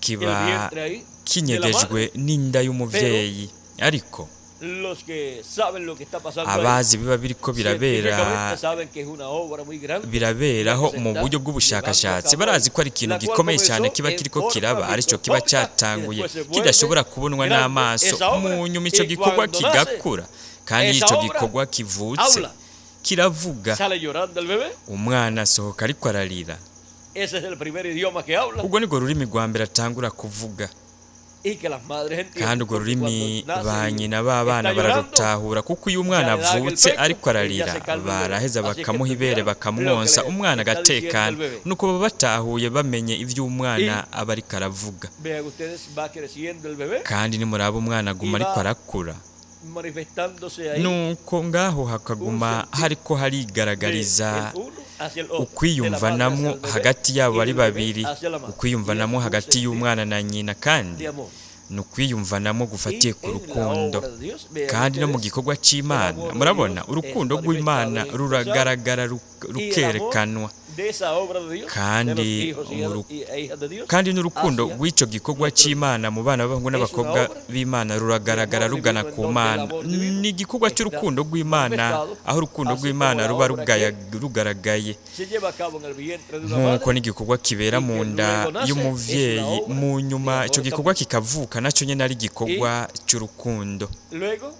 kiba vientre ahí de la kinyegejwe madre. n'inda Pero y'umuvyeyi, ariko los que saben lo que está pasando ahí, abazi biba biriko birabera científicamente saben que es una obra muy grande la biraberaho que se mu está buryo llevando a bw'ubushakashatsi, cabo ahí, barazi ko ari ikintu la cual gikomeye cyane comenzó kiba en kiriko forma kiraba, arico kiba microscópica y catanguye después se vuelve kidashobora kubonwa grande n'amaso, esa obra, mu nyuma ico y gikorwa cuando nace kigakura, kandi iyo esa ico obra gikorwa kivutse habla, kiravuga, sale llorando el bebé. umwana asohoka ariko ararira. Ese es el primer idioma que habla Ubwo nirwo rurimi rwa mbere atangura kuvuga, y que las madres kandi entienden, urwo porque rurimi cuando ba nace y nyina b'abana está llorando, bararutahura, kuko iyo umwana ya le dan el avutse pecho ariko y ya ararira se calma el bebé. baraheza Así es que bakamuha ibere, entendieron lo que bakamwonsa, le umwana está diciendo el agatekana. bebé. Nuko baba batahuye bamenye ivyo Y umwana aba ariko aravuga. vean ustedes, va creciendo el bebé Kandi nimuraba umwana aguma y ariko va arakura, manifestándose ahí nuko ngaho un hakaguma sentir hariko de harigaragariza el uno hacia el otro, de la madre hacia ukwiyumvanamwo el bebé hagati yabo y ari del bebé babiri, hacia la madre. Y es ukwiyumvanamwo un hagati sentir y'umwana na nyina, kandi de amor. ni ukwiyumvanamwo gufatiye Y ku en la rukundo. obra de Dios, vean Kandi no mu ustedes, gikorwa el c'Imana amor de murabona Dios es urukundo rw'Imana manifestado y expresado, ruragaragara y el amor rukerekanwa, de esa obra de Dios, de los kandi hijos e hijas de Dios, kandi n'urukundo hacia rw'ico gikorwa nuestro Dios. c'Imana mu bana b'abahungu Es una n'abakobwa obra b'Imana de ruragaragara amor rugana divino ku en donde el Mana. amor divino Ni igikorwa está c'urukundo rw'Imana manifestado, aho urukundo así como rw'Imana la ruba obra que rugaragaye, se lleva a cabo en el vientre de una nk'uko madre n'igikorwa kibera y mu que nda luego nace, es una y'umuvyeyi, obra mu de nyuma amor ico gikorwa también. kikavuka naco nyene ari Y igikorwa c'urukundo. luego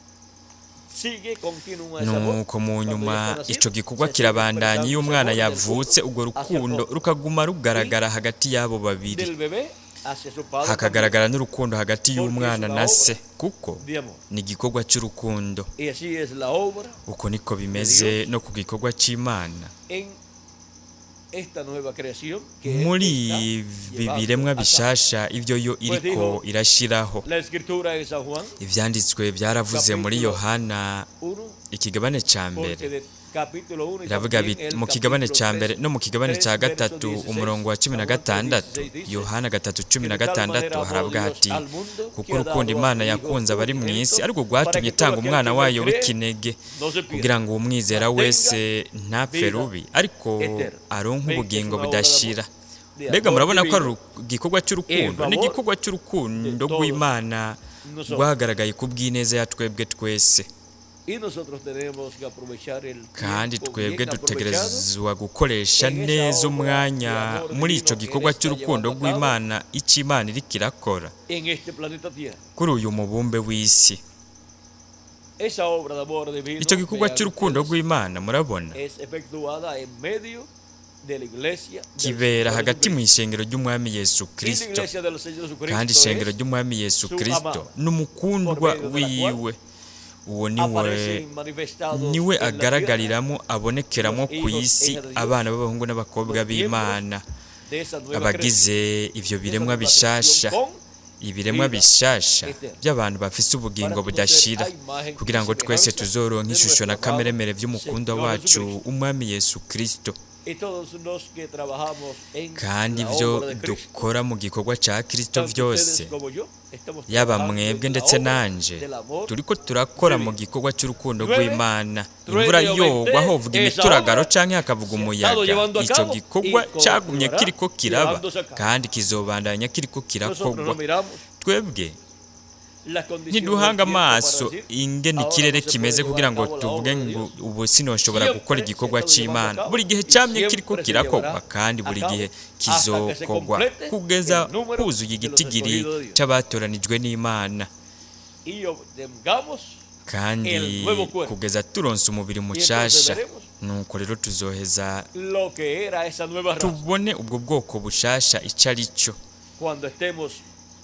sigue, continúa ese amor. Nuko mu Cuando ya nyuma está ico nacido, gikorwa se sigue kirabandanya expresando iyo ese umwana amor del uno yavutse, urwo hacia el rukundo otro rukaguma y rugaragara hagati y'abo babiri, del bebé hacia su padre también, hakagaragara n'urukundo hagati porque es y'umwana una na obra se, kuko de amor. ni igikorwa c'urukundo. Y así es la obra Uko niko de bimeze Dios no ku gikorwa c'Imana en esta nueva creación que Él muri está ibi llevando biremwa a cabo. bishasha ivyo yo Pues iriko dijo irashiraho. la escritura en San Juan, Ivyanditswe vyaravuze muri capítulo Yohana 1, ikigabane ca mbere, porque de capítulo 1 y biravuga también biti el mu kigabane capítulo ca mbere 3, no mu kigabane 3 ca verso gatatu 16, umurongo wa cumi na San Juan 3, gatandatu, 16 dice Yohana gatatu cumi que na de tal gatandatu manera amó haravuga Dios hati al mundo kuko que ha urukundo dado a Imana su Hijo yakunze abari mu isi unigénito ariko para rwatumye que todo itanga aquel umwana que en él wayo cree w'ikinege no se pierda, kugira ngo uwumwizera mas tenga wese ntapfe vida rubi ariko eterna. aronke Ven que es ubugingo una obra de amor, budashira. de Mbega amor murabona ko ari divino igikorwa en cy'urukundo, ni favor igikorwa de cy'urukundo todos rw'Imana nosotros. rwagaragaye ku bw'ineza ya twebwe twese. Y nosotros tenemos que aprovechar el Kandi tiempo twebwe bien aprovechado dutegerezwa gukoresha en esa neza obra de umwanya amor muri ico divino que Él gikorwa está cy'urukundo llevando a cabo rw'Imana ico Imana iriko irakora en este planeta Tierra. kuri uyu mubumbe w'isi. Esa obra de amor Ico divino, gikorwa vean cy'urukundo ustedes, rw'Imana murabona es efectuada en medio de la iglesia del kibera Señor hagati mu Jesucristo. ishengero ry'Umwami Yesu Y la Kristo, iglesia del Señor kandi Jesucristo ishengero es ry'Umwami Yesu su Kristo amada, ni por umukundwa medio de la cual wiwe. Uwo niwe aparecen manifestados niwe en la tierra agaragariramo abonekeramo los ku hijos e isi hijas de Dios, abana b'abahungu n'abakobwa los miembros b'Imana, de esa nueva creación, abagize ivyo de esa biremwa nueva creación bishasha, con Ibiremwa Vida bishasha eterna. by'abantu bafise ubugingo Para todos ser budashira, a imagen y kugira ngo twese semejanza tuzoronke de ishusho na nuestro amado kameremere vy'umukundwa Señor wacu Jesucristo. umwami Yesu Kristo. Y todos los que trabajamos en Kandi la ivyo obra de Cristo, dukora mu gikorwa ca Kristo tanto vyose, ustedes como yo, estamos yaba trabajando mwebwe en la ndetse obra nanje, del amor turiko turakora mu divino. gikorwa c'urukundo Llueve, rw'Imana. truene Imvura o yogwa, ventee, hovuga esa imituragaro obra canke hakavuga se ha estado umuyaga, llevando a ico cabo gikorwa y cagumye continuará kiriko kiraba llevándose a cabo. kandi kizobandanya kiriko Nosotros kirakorwa. no miramos Twebwe las condiciones del ntiduhanga tiempo para amaso decir, ingene ahora ikirere no se kimeze puede llevar kugira a ngo cabo la tuvuge obra de ngo Dios. ubu sinoshobora gukora Siempre se igikorwa ha estado llevando a c'Imana. cabo Buri gihe y camye kiriko siempre se kirakorwa llevará kandi a buri cabo gihe hasta que se kizokorwa complete kugeza el número huzuye de los igitigiri escogidos de Dios. c'abatoranijwe n'Imana, Y obtengamos kandi el nuevo cuerpo. kugeza turonse umubiri Y entonces mushasha. veremos Nuko rero tuzoheza lo que era esa nueva raza tubone ubwo bwoko bushasha ico ari cyo cuando estemos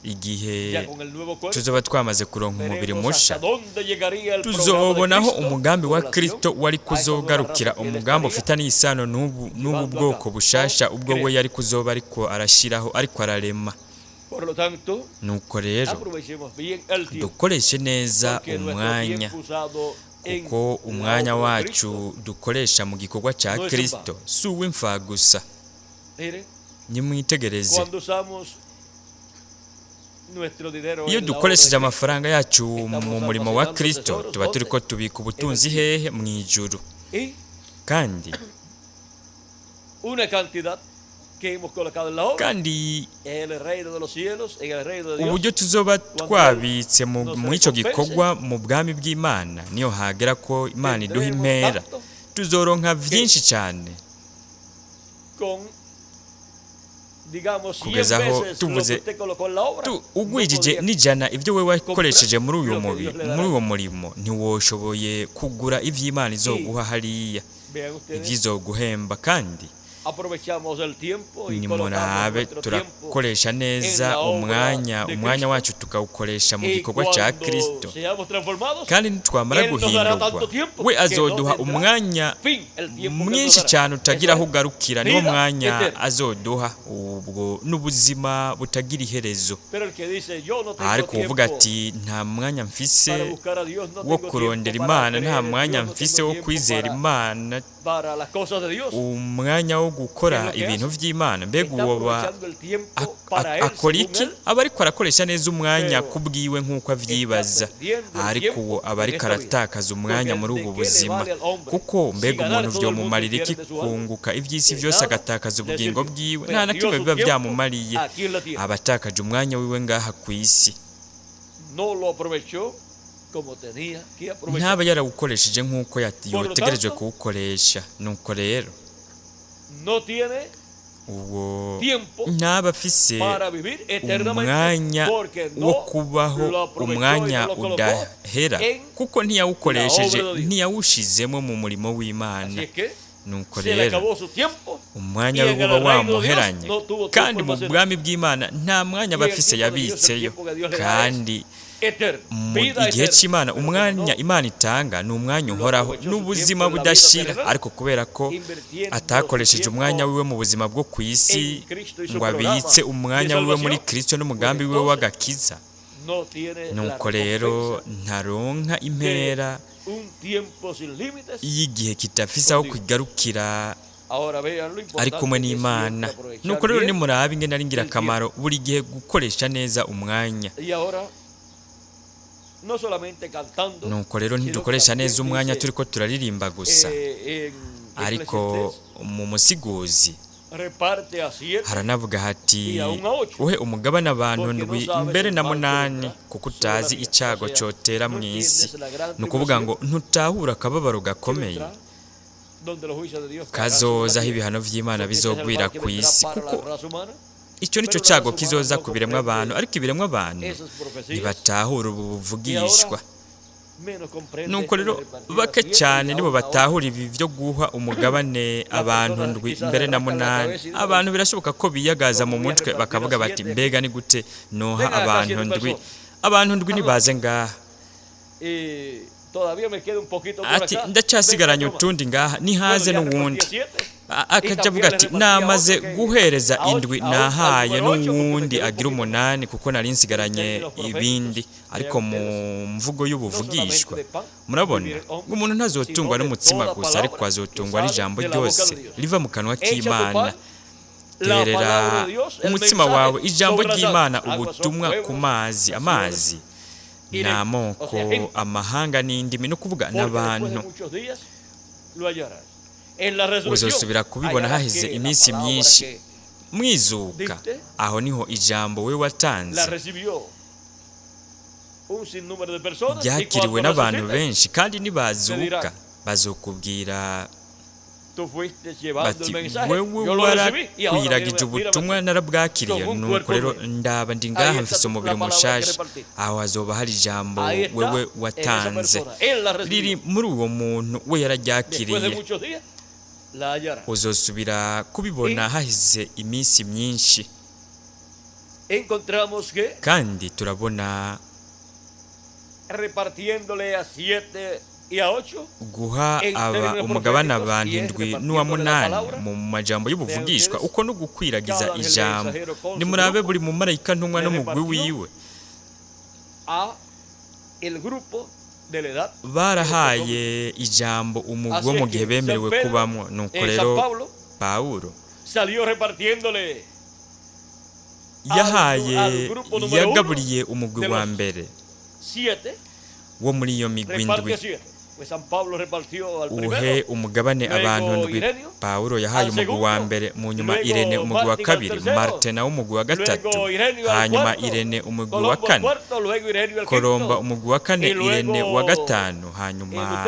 igihe ya con el nuevo cuerpo. tuzoba twamaze kuronka umubiri Veremos musha. hasta dónde llegaría el programa de Tuzobonaho Cristo umugambi con wa relación Kristo wari a esa nueva raza kuzogarukira, que él umugambi estaría ufitaniye isano n'ubu llevando a bwoko cabo. bushasha O ubwo we creando. yari kuzoba ariko arashiraho, ariko ararema. Por lo tanto, Nuko rero aprovechemos bien el tiempo, dukoreshe neza porque nuestro umwanya, tiempo usado en kuko la umwanya obra de wacu Cristo, dukoresha mu gikorwa ca no es en Kristo vano. si uw'imfagusa. Miren, Nimwitegereze, cuando usamos nuestro dinero iyo en la obra de dukoresheje Cristo, amafaranga yacu mu estamos murimo wa almacenando Kristo, tesoros tuba turiko ¿dónde? tubika En el ubutunzi cielo. hehe? Mw'ijuru. Y Kandi una cantidad que hemos colocado en la obra, kandi en el reino de los cielos, en el reino de Dios, uburyo tuzoba cuando Él twabitse nos mu ico recompense, gikorwa mu bwami bw'Imana, niyo hagera ko Imana iduha tendremos impera, tanto tuzoronka que vyinshi cane con, digamos, 100 kugeza aho veces lo que tuvuze usted colocó en la obra, no ugwijije podría n'ijana ibyo we comprar wakoresheje muri uyu lo que mubi Dios le muri dará. uwo murimo, ntiwoshoboye kugura ivy'Imana izoguha Y hariya, vean ustedes, ivyizoguhemba. Kandi aprovechamos el tiempo y colocamos nimurabe, nuestro tiempo turakoresha en neza la obra umwanya, de umwanya Cristo. wacu tukawukoresha mu Y gikorwa ca cuando Kristo. seamos transformados, Kandi nitwamara Él nos dará guhindurwa, tanto tiempo we que no azoduha tendrá umwanya fin el tiempo que Él nos mwinshi dará. cyane utagira Eso aho es ugarukira. Niwo vida mwanya eterna. azoduha, ubwo n'ubuzima butagira iherezo. Pero el que dice, yo no tengo Ariko uvuga tiempo ati nta mwanya mfise para buscar a Dios, no wo tengo tiempo kurondera para Imana, nta creer en mwanya Dios, no mfise tengo wo tiempo kwizera Imana, para las cosas de Dios, umwanya wo ¿qué es gukora lo que ibintu hace? vy'Imana, mbega Está uwoba aprovechando el tiempo para él, akora según iki? él, Aba ariko arakoresha neza umwanya pero kubwiwe nk'uko está avyibaza, perdiendo el ariko tiempo uwo aba en ariko esta vida. aratakaza umwanya Porque muri ¿de ubu qué le buzima. vale al hombre Kuko si mbega ganar umuntu todo el mundo y vyomumarira iki pierde su alma? kunguka ivy'isi De vyose nada agatakaza le ubugingo sirvió. bwiwe? Nta na Perdió kimwe su biba tiempo vyamumariye, aquí en la tierra. aba atakaje umwanya wiwe ngaha kw'isi. No lo aprovechó como tenía que aprovechar. Ntaba yarawukoresheje nk'uko Por lo yotegerejwe tanto, kuwukoresha. Nuko rero no tiene ubwo tiempo ntaba afise para vivir eternamente umwanya porque wo no kubaho lo aprovechó y umwanya no lo colocó udahera, en kuko la ntiyawukoresheje, obra de Dios. ntiyawushizemo mu murimo Así w'Imana. es que Nuko se le rero acabó su tiempo umwanya y we en el uba reino de Dios wamuheranye, no tuvo tiempo kandi mu almacenado. bwami bw'Imana nta mwanya aba Y el afise tiempo de Dios, el yabitseyo. tiempo que Dios le da es Kandi eterno, mu vida igihe eterna. c'Imana, Pero como umwanya no Imana itanga ni umwanya lo uhoraho aprovechó su tiempo n'ubuzima en la vida budashira, terrenal, ariko kubera ko invirtiendo su atakoresheje umwanya tiempo wiwe mu buzima bwo ku isi en Cristo y su ngo programa abitse de umwanya wiwe muri salvación, Kristo pues n'umugambi wiwe entonces w'agakiza, no tiene la nuko rero recompensa ntaronka de impera un tiempo sin límites y'igihe kitafise aho con Dios. kwigarukira Ahora vean lo ari kumwe importante que es siempre n'Imana. aprovechar Nuko rero bien nimurabe ingene ari el tiempo. ingirakamaro buri gihe gukoresha neza umwanya. Y ahora, no solamente cantando, Nuko rero sino ntidukoresha también neza umwanya dice turiko turaririmba gusa, en ariko Eclesiastés, mu musiguzi reparte a siete haranavuga hati y aún a ocho, uhe umugabane abantu porque no ndwi sabes mbere el na mal que munani, vendrá kuko sobre la utazi tierra. O icago sea, cotera no mu isi. entiendes la gran Ni ukuvuga tribulación ngo ntutahura akababaro que gakomeye vendrá, donde los juicios de Dios caerán sobre la kazozaho tierra. ibihano vy'Imana Porque ese es el bizogwira mal que ku vendrá isi, para la kuko raza humana. icyo nico Pero la cago raza humana kizoza no ku biremwa abantu, comprende ariko ibiremwa abantu esas profecías ntibatahura ubu y ahora buvugishwa. menos comprende Nuko esto de rero repartir a bake siete y cyane nibo aún a ocho. batahura ibi byo guha umugabane Las abantu personas ndwi quizás se mbere na rascan la munani. cabeza y dicen, Abantu birashoboka ko biyagaza ¿cómo mu voy a mutwe repartir a bakavuga bati siete aquí? mbega ni gute noha Vengan acá abantu siete ndwi? personas. Abantu ndwi Ah, nibaze ngaha. Todavía me queda un poquito por Ati acá. Venga ndacyasigaranye otro más. utundi ngaha, Bueno, nihaze ya repartí n'uwundi. a siete. Akaja avuga ati namaze guhereza indwi, nahaye n'uwundi agira umunani, kuko nari nsigaranye ibindi. Ariko mu mvugo y'ubuvugishwa, murabona ngo umuntu ntazotungwa n'umutsima gusa, ariko azotungwa n'ijambo ryose riva mu kanwa k'Imana. Terera umutsima wawe ijambo ry'Imana, ubutumwa, ku mazi. Amazi ni amoko, amahanga n'indimi, no kuvuga n'abantu. Uzosubira kubibona haheze iminsi myinshi mwizuka. Aho niho ijambo we watanze ryakiriwe n'abantu benshi, kandi nibazuka bazokubwira bati: "Wewe warakwiragije ubutumwa, narabwakiriye, nuko rero ndaba ndi ngaha mfise umubiri mushasha." Aho hazoba hari ijambo wewe watanze riri muri uwo muntu, we yararyakiriye. Uzosubira kubibona haheze iminsi myinshi. Kandi turabona Repartiéndole a siete y a ocho. Guha aba umugabane abantu indwi n'uwa munani mu majambo y'ubuvugishwa, uko no gukwiragiza ijambo. Nimurabe buri mumarayika ntumwa n'umugwi wiwe. A el grupo de la edad. Barahaye ijambo umugwi wo mu gihe bemerewe kubamwo. Nuko rero Pawulo Salió repartiéndole yahaye, yagaburiye umugwi wa mbere siete. wo muri iyo migwi indwi. Repartió siete. Pues San Pablo repartió al Uhe primero. umugabane abantu ndwi. Pawulo yahaye umugwi wa mbere, mu nyuma Irene umugwi wa kabiri, Martin nawe umugwi wa gatatu, hanyuma Irene umugwi wa kane, Kolomba umugwi wa kane, Irene wa gatanu, hanyuma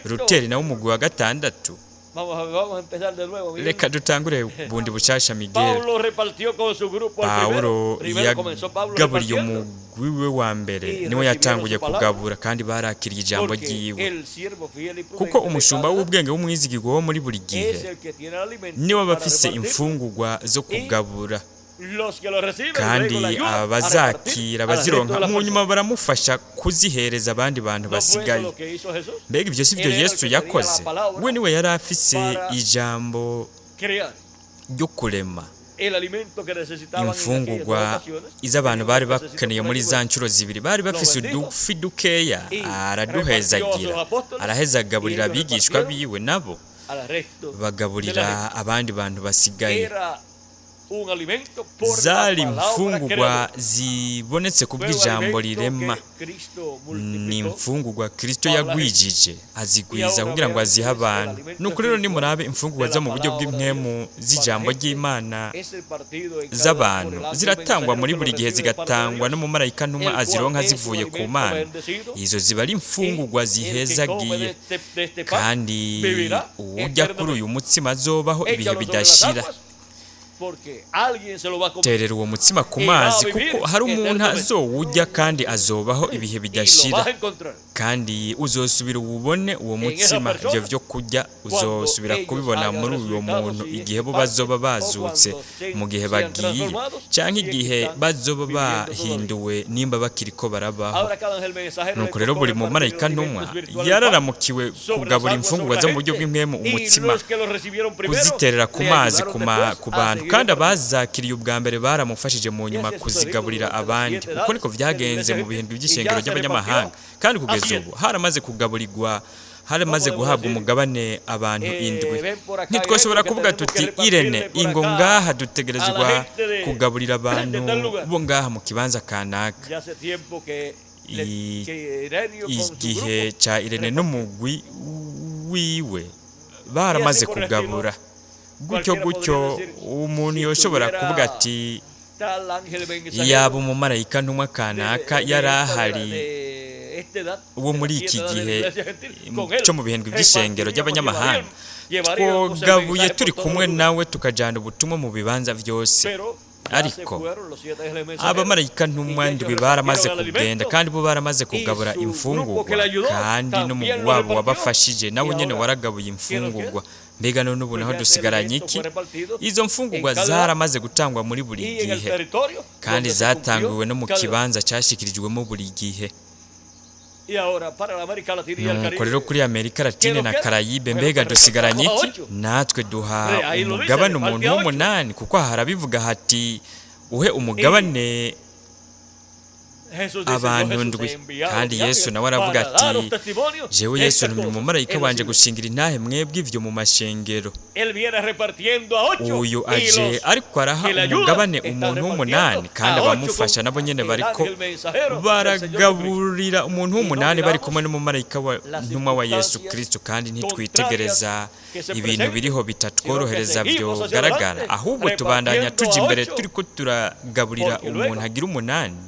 Ruteri nawe umugwi wa gatandatu. Vamos a empezar de nuevo. Miguel. Reka dutangure bundi bushasha, Miguel. Pablo repartió con su grupo al Pawulo primero. Primero comenzó Pablo yagaburiye repartiendo. umugwi we wa mbere, niwe yatanguye kugabura, kandi barakiriye ijambo Porque ryiwe, el siervo fiel y kuko prudente de umushumba cada w'ubwenge w'umwizigirwa wo muri buri gihe es el que tiene el alimento niwe aba para afise repartir. imfungurwa zo kugabura, Los que lo reciben kandi luego le ayudan a abazakira repartir al resto abazironka de las mu nyuma personas. baramufasha kuzihereza abandi bantu ¿No fue eso basigaye. lo que hizo Jesús? Mbega ibyo si byo Él era el Yesu que tenía la yakoze? palabra We niwe yari afise para ijambo crear ryo kurema el alimento que necesitaban en aquellas dos imfungurwa ocasiones. iz'abantu bari Tenían un pececito bakeneye por muri ahí, za nshuro zibiri. Bari bafise udufi dukeya, araduhezagira, araheza agaburira abigishwa biwe, nabo al resto de la bagaburira gente. abandi bantu basigaye. Era un alimento por la Zari palabra imfungurwa creadora. zibonetse ku Fue un bw'ijambo alimento rirema. que Cristo Ni multiplicó. imfungurwa Kristo yagwijije, azigwiza kugira ngo azihe abantu. Nuko rero nimurabe imfungurwa zo mu buryo bw'impwemu z'ijambo ry'Imana Es el partido en cada z'abantu por el ángel ziratangwa mensajero muri que lo buri gihe, recibe de parte de zigatangwa Dios, n'umumarayika ntumwa el cual azironka es un zivuye ku alimento Mana. bendecido, Izo ziba ari imfungurwa y el que come zihezagiye, de este pan kandi vivirá uwurya kuri uyu mutsima azobaho ibihe Échalo sobre las bidashira. aguas, porque alguien se lo va a comer Terera uwo mutsima ku mazi, kuko hari umuntu azowurya kandi azobaho ibihe y lo bidashira. vas a encontrar. Kandi uzosubira uwubone uwo mutsima, ibyo byo kurya uzosubira kubibona muri uwo muntu igihe bo bazoba bazutse, mu gihe bagiye, cyangwa igihe bazoba bahinduwe, nimba bakiriko barabaho. Ahora cada ángel mensajero le Nuko rero tocó buri repartir mumarayika los ntumwa alimentos espirituales yararamukiwe sobre las kugabura aguas, imfungurwa sobre zo la mu buryo gente, bw'impwemu, y umutsima, los que lo recibieron primero kuziterera ku le mazi ayudaron ku ma- después ku a bantu, seguir kandi repartiendo. abazakiriye ubwa mbere baramufashije mu nyuma kuzigaburira abandi. Uko niko byagenze mu bihindwi by'ishengero ry'abanyamahanga, kandi kugeza ubu haramaze kugaburirwa, haramaze guhabwa umugabane abantu indwi. Ntitwashobora kuvuga tuti: "Irene, ingo ngaha, dutegerezwa kugaburira abantu bo ngaha mu kibanza kanaka." Ya hace tiempo que, que Ireneo con su Igihe grupo ca Irene n'umugwi wiwe baramaze kugabura gutyo gutyo, umuntu yoshobora kuvuga ati: tal ángel mensajero "Yaba umumarayika ntumwa kanaka de yari esta- ahari de esta edad, wo de muri la iki siete edad de la gihe iglesia gentil, con él cyo mu bihindwi by'ishengero repartiríamos, ry'abanyamahanga, llevaríamos el twogabuye mensaje turi por todos kumwe los lugares. nawe, tukajana ubutumwa mu bibanza byose." Pero ya se Ariko fueron los siete ángeles mensajeros, abamarayika ntumwa y ellos ndwi baramaze repartieron el kugenda, alimento, kandi bo baramaze kugabura y su grupo imfungurwa, que le ayudó kandi n'umugwi también lo wabo repartió. wabafashije nawe Y nyene ahora, waragabuye imfungurwa. Mbega none ubu Pues naho ya ese dusigaranye alimento iki? fue repartido Izo mfungurwa en cada zaramaze gutangwa muri buri y en el gihe, territorio kandi donde se cumplió zatangiwe no mu cada edad. kibanza cyashyikirijwemo buri gihe. Nuko rero kuri Amerika Latine na Karayibe, mbega dusigaranye iki? Natwe duha umugabane umuntu w'umunani, kuko aha harabivuga hati: "Uhe umugabane abantu ndwi." Kandi Yesu nawe aravuga ati: "Jewe Yesu ntumye umumarayika wanje gushingira intahe mwebwe ivyo mu mashengero." Uyu aje ariko araha umugabane umuntu w'umunani, kandi abamufasha nabo nyene bariko baragaburira umuntu w'umunani, bari kumwe n'umumarayika wa ntumwa wa Yesu Kristo. Kandi ntitwitegereza ibintu biriho bitatworohereza byogaragara, ahubwo tubandanya tuja imbere turiko turagaburira umuntu agira umunani,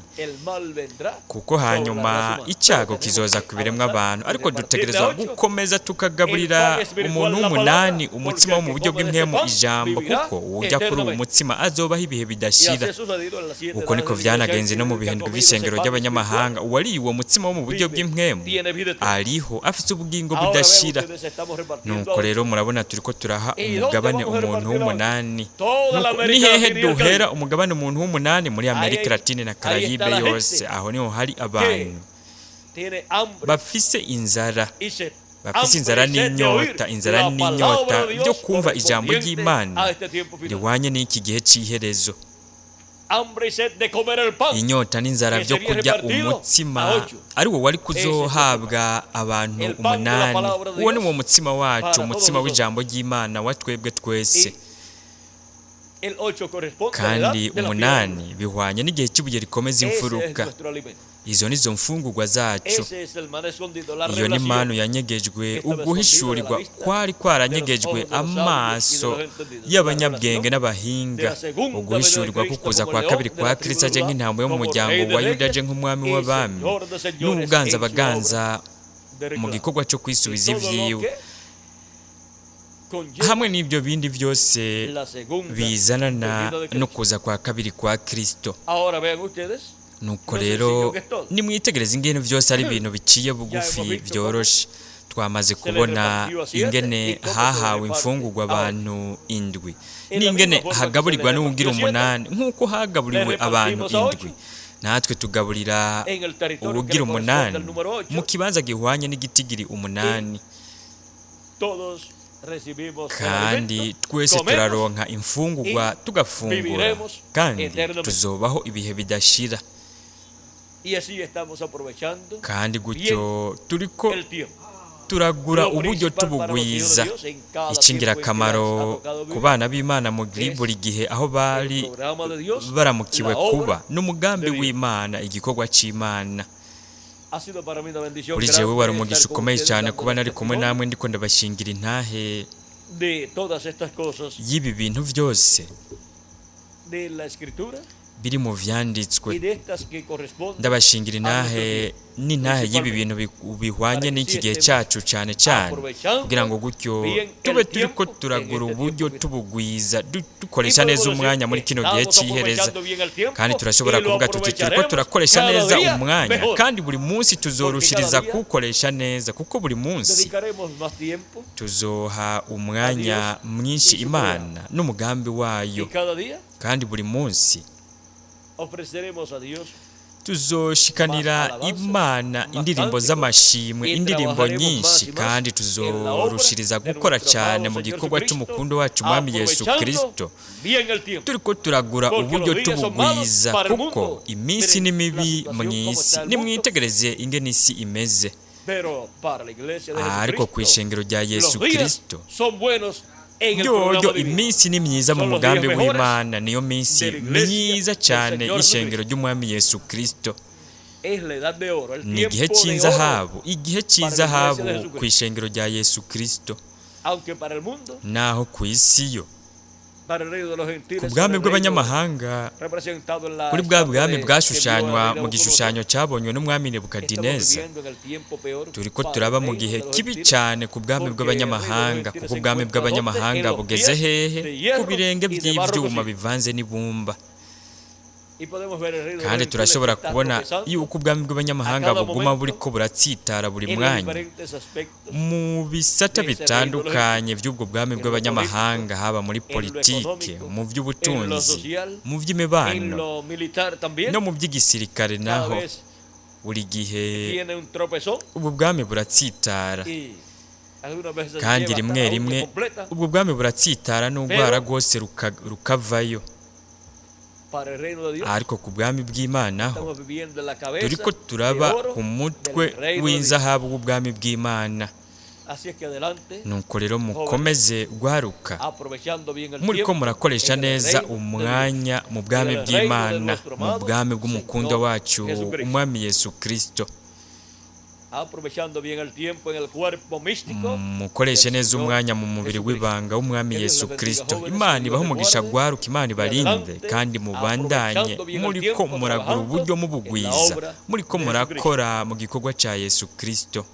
kuko hanyuma icyago kizoza ku biremwa abantu. Ariko dutegerezwa gukomeza tukagaburira umuntu w'umunani umutsima wo mu buryo bw'impwemu, ijambo, kuko ujya kuri uwo mutsima azobaho ibihe bidashira. Uko niko vyanagenze no mu bihindwe vy'ishengero ry'abanyamahanga: uwariye uwo mutsima wo mu buryo bw'impwemu ariho afite ubugingo budashira. Nuko rero murabona, turiko turaha umugabane umuntu w'umunani. Nuko ni hehe duhera umugabane umuntu w'umunani? Muri Amerika Latine na Karayibe yose. Aho niho hari abantu bafise inzara, bafise inzara n'inyota, inzara n'inyota byo kumva ijambo ry'Imana riwanye n'iki gihe c'iherezo, inyota n'inzara byo kurya umutsima ari wo wari kuzohabwa abantu umunani. Uwo ni wo mutsima wacu, umutsima w'ijambo ry'Imana wa twebwe twese. Kandi umunani bihwanye n'igihe cy'ibuye rikomeza imfuruka. Izo nizo mfungurwa zacu. Iyo ni manu yanyegejwe, uguhishurirwa kwari kwaranyegejwe amaso y'abanyabwenge n'abahinga, uguhishurirwa kukuza kwa kabiri kwa Kristo aje nk'intambwe yo mu muryango wa Yuda, aje nk'umwami w'abami n'ubuganza baganza mu gikorwa cyo kwisubiza ivyiwe, hamwe n'ibyo bindi byose bizanana no kuza kwa kabiri kwa Kristo. Nuko rero nimwitegereze ingene byose ari ibintu biciye bugufi, byoroshe. Twamaze kubona ingene hahawe imfungurwa abantu indwi, n'ingene hagaburirwa n'uwugira umunani. Nk'uko hagaburiwe abantu indwi, natwe tugaburira uwugira umunani mu kibanza gihwanye n'igitigiri umunani. Kandi twese turaronka imfungurwa, tugafungura, kandi tuzobaho ibihe bidashira. Kandi gutyo turiko turagura uburyo tubugwiza. Ikingirakamaro ku bana b'Imana muri buri gihe aho bari baramukiwe kuba n'umugambi w'Imana, igikorwa c'Imana. Kuri jewe wari umugisha ukomeye cyane kuba nari kumwe namwe ndiko ndabashingira intahe y'ibi bintu byose biri mu vyanditswe, ndabashingira intahe n'intahe y'ibi bintu bihwanye n'iki gihe cyacu cyane cyane, kugira ngo gutyo tube turiko turagura uburyo tubugwiza, dukoresha neza umwanya muri kino gihe cy'ihereza. Kandi turashobora kuvuga tuti: turiko turakoresha neza umwanya, kandi buri munsi tuzorushiriza kuwukoresha neza, kuko buri munsi tuzoha umwanya mwinshi Imana n'umugambi wayo, kandi buri munsi tuzoshikanira Imana indirimbo z'amashimwe, indirimbo nyinshi, kandi tuzorushiriza gukora cyane mu gikorwa cy'umukundo wacu Mwami Yesu Kristo, turiko turagura uburyo tubugwiza, kuko iminsi ni mibi mu isi. Nimwitegereze ingene isi imeze. Ariko ku ishengero rya Yesu Kristo ryoryo, iminsi ni myiza mu mugambi w'Imana. Niyo minsi myiza cyane y'ishengero ry'umwami Yesu Kristo. Ni igihe cy'inzahabu, igihe cy'inzahabu ku ishengero rya Yesu Kristo. Naho ku isi yo, ku bwami bw'abanyamahanga, kuri bwa bwami bwashushanywa mu gishushanyo cyabonywe n'umwami Nebukadineza, turiko turaba mu gihe kibi cyane ku bwami bw'abanyamahanga, kuko ubwami bw'abanyamahanga bugeze hehe? Ku birenge by'ivyuma bivanze n'ibumba. Kandi turashobora kubona yuko ubwami bw'abanyamahanga buguma buriko buratsitara buri mwanya mu bisata bitandukanye by'ubwo bwami bw'abanyamahanga, haba muri politike, mu by'ubutunzi, mu by'imibano no mu by'igisirikare naho. Buri gihe Tiene un tropezón ubwo bwami buratsitara, y algunas veces kandi lleva hasta rimwe la uña rimwe completa. ubwo bwami buratsitara n'urwara rwose rukavayo. Para el reino de Dios Ariko ku bwami bw'Imana ho, estamos viviendo en la cabeza turiko de turaba oro ku mutwe del reino de Dios. w'inzahabu w'ubwami bw'Imana. Así es que adelante, Nuko rero mukomeze guharuka, aprovechando bien el muriko tiempo murakoresha en el neza reino de Dios. umwanya mu bwami En el reino de bw'Imana, nuestro mu amado bwami bw'umukundwa Señor wacu Jesucristo. umwami Yesu Kristo. Aprovechando bien el tiempo en el cuerpo místico Mukoreshe del neza Señor umwanya mu mubiri Jesucristo. w'ibanga w'umwami Que Dios Yesu les bendiga, Kristo. jóvenes, Imana que Dios ibahe les umugisha guarde. gwaruka, Imana Y ibarinde, adelante, kandi mubandanye aprovechando bien el muriko tiempo, muragura trabajando uburyo en la mubugwiza, obra muriko de murakora mu gikorwa ca Yesu Kristo.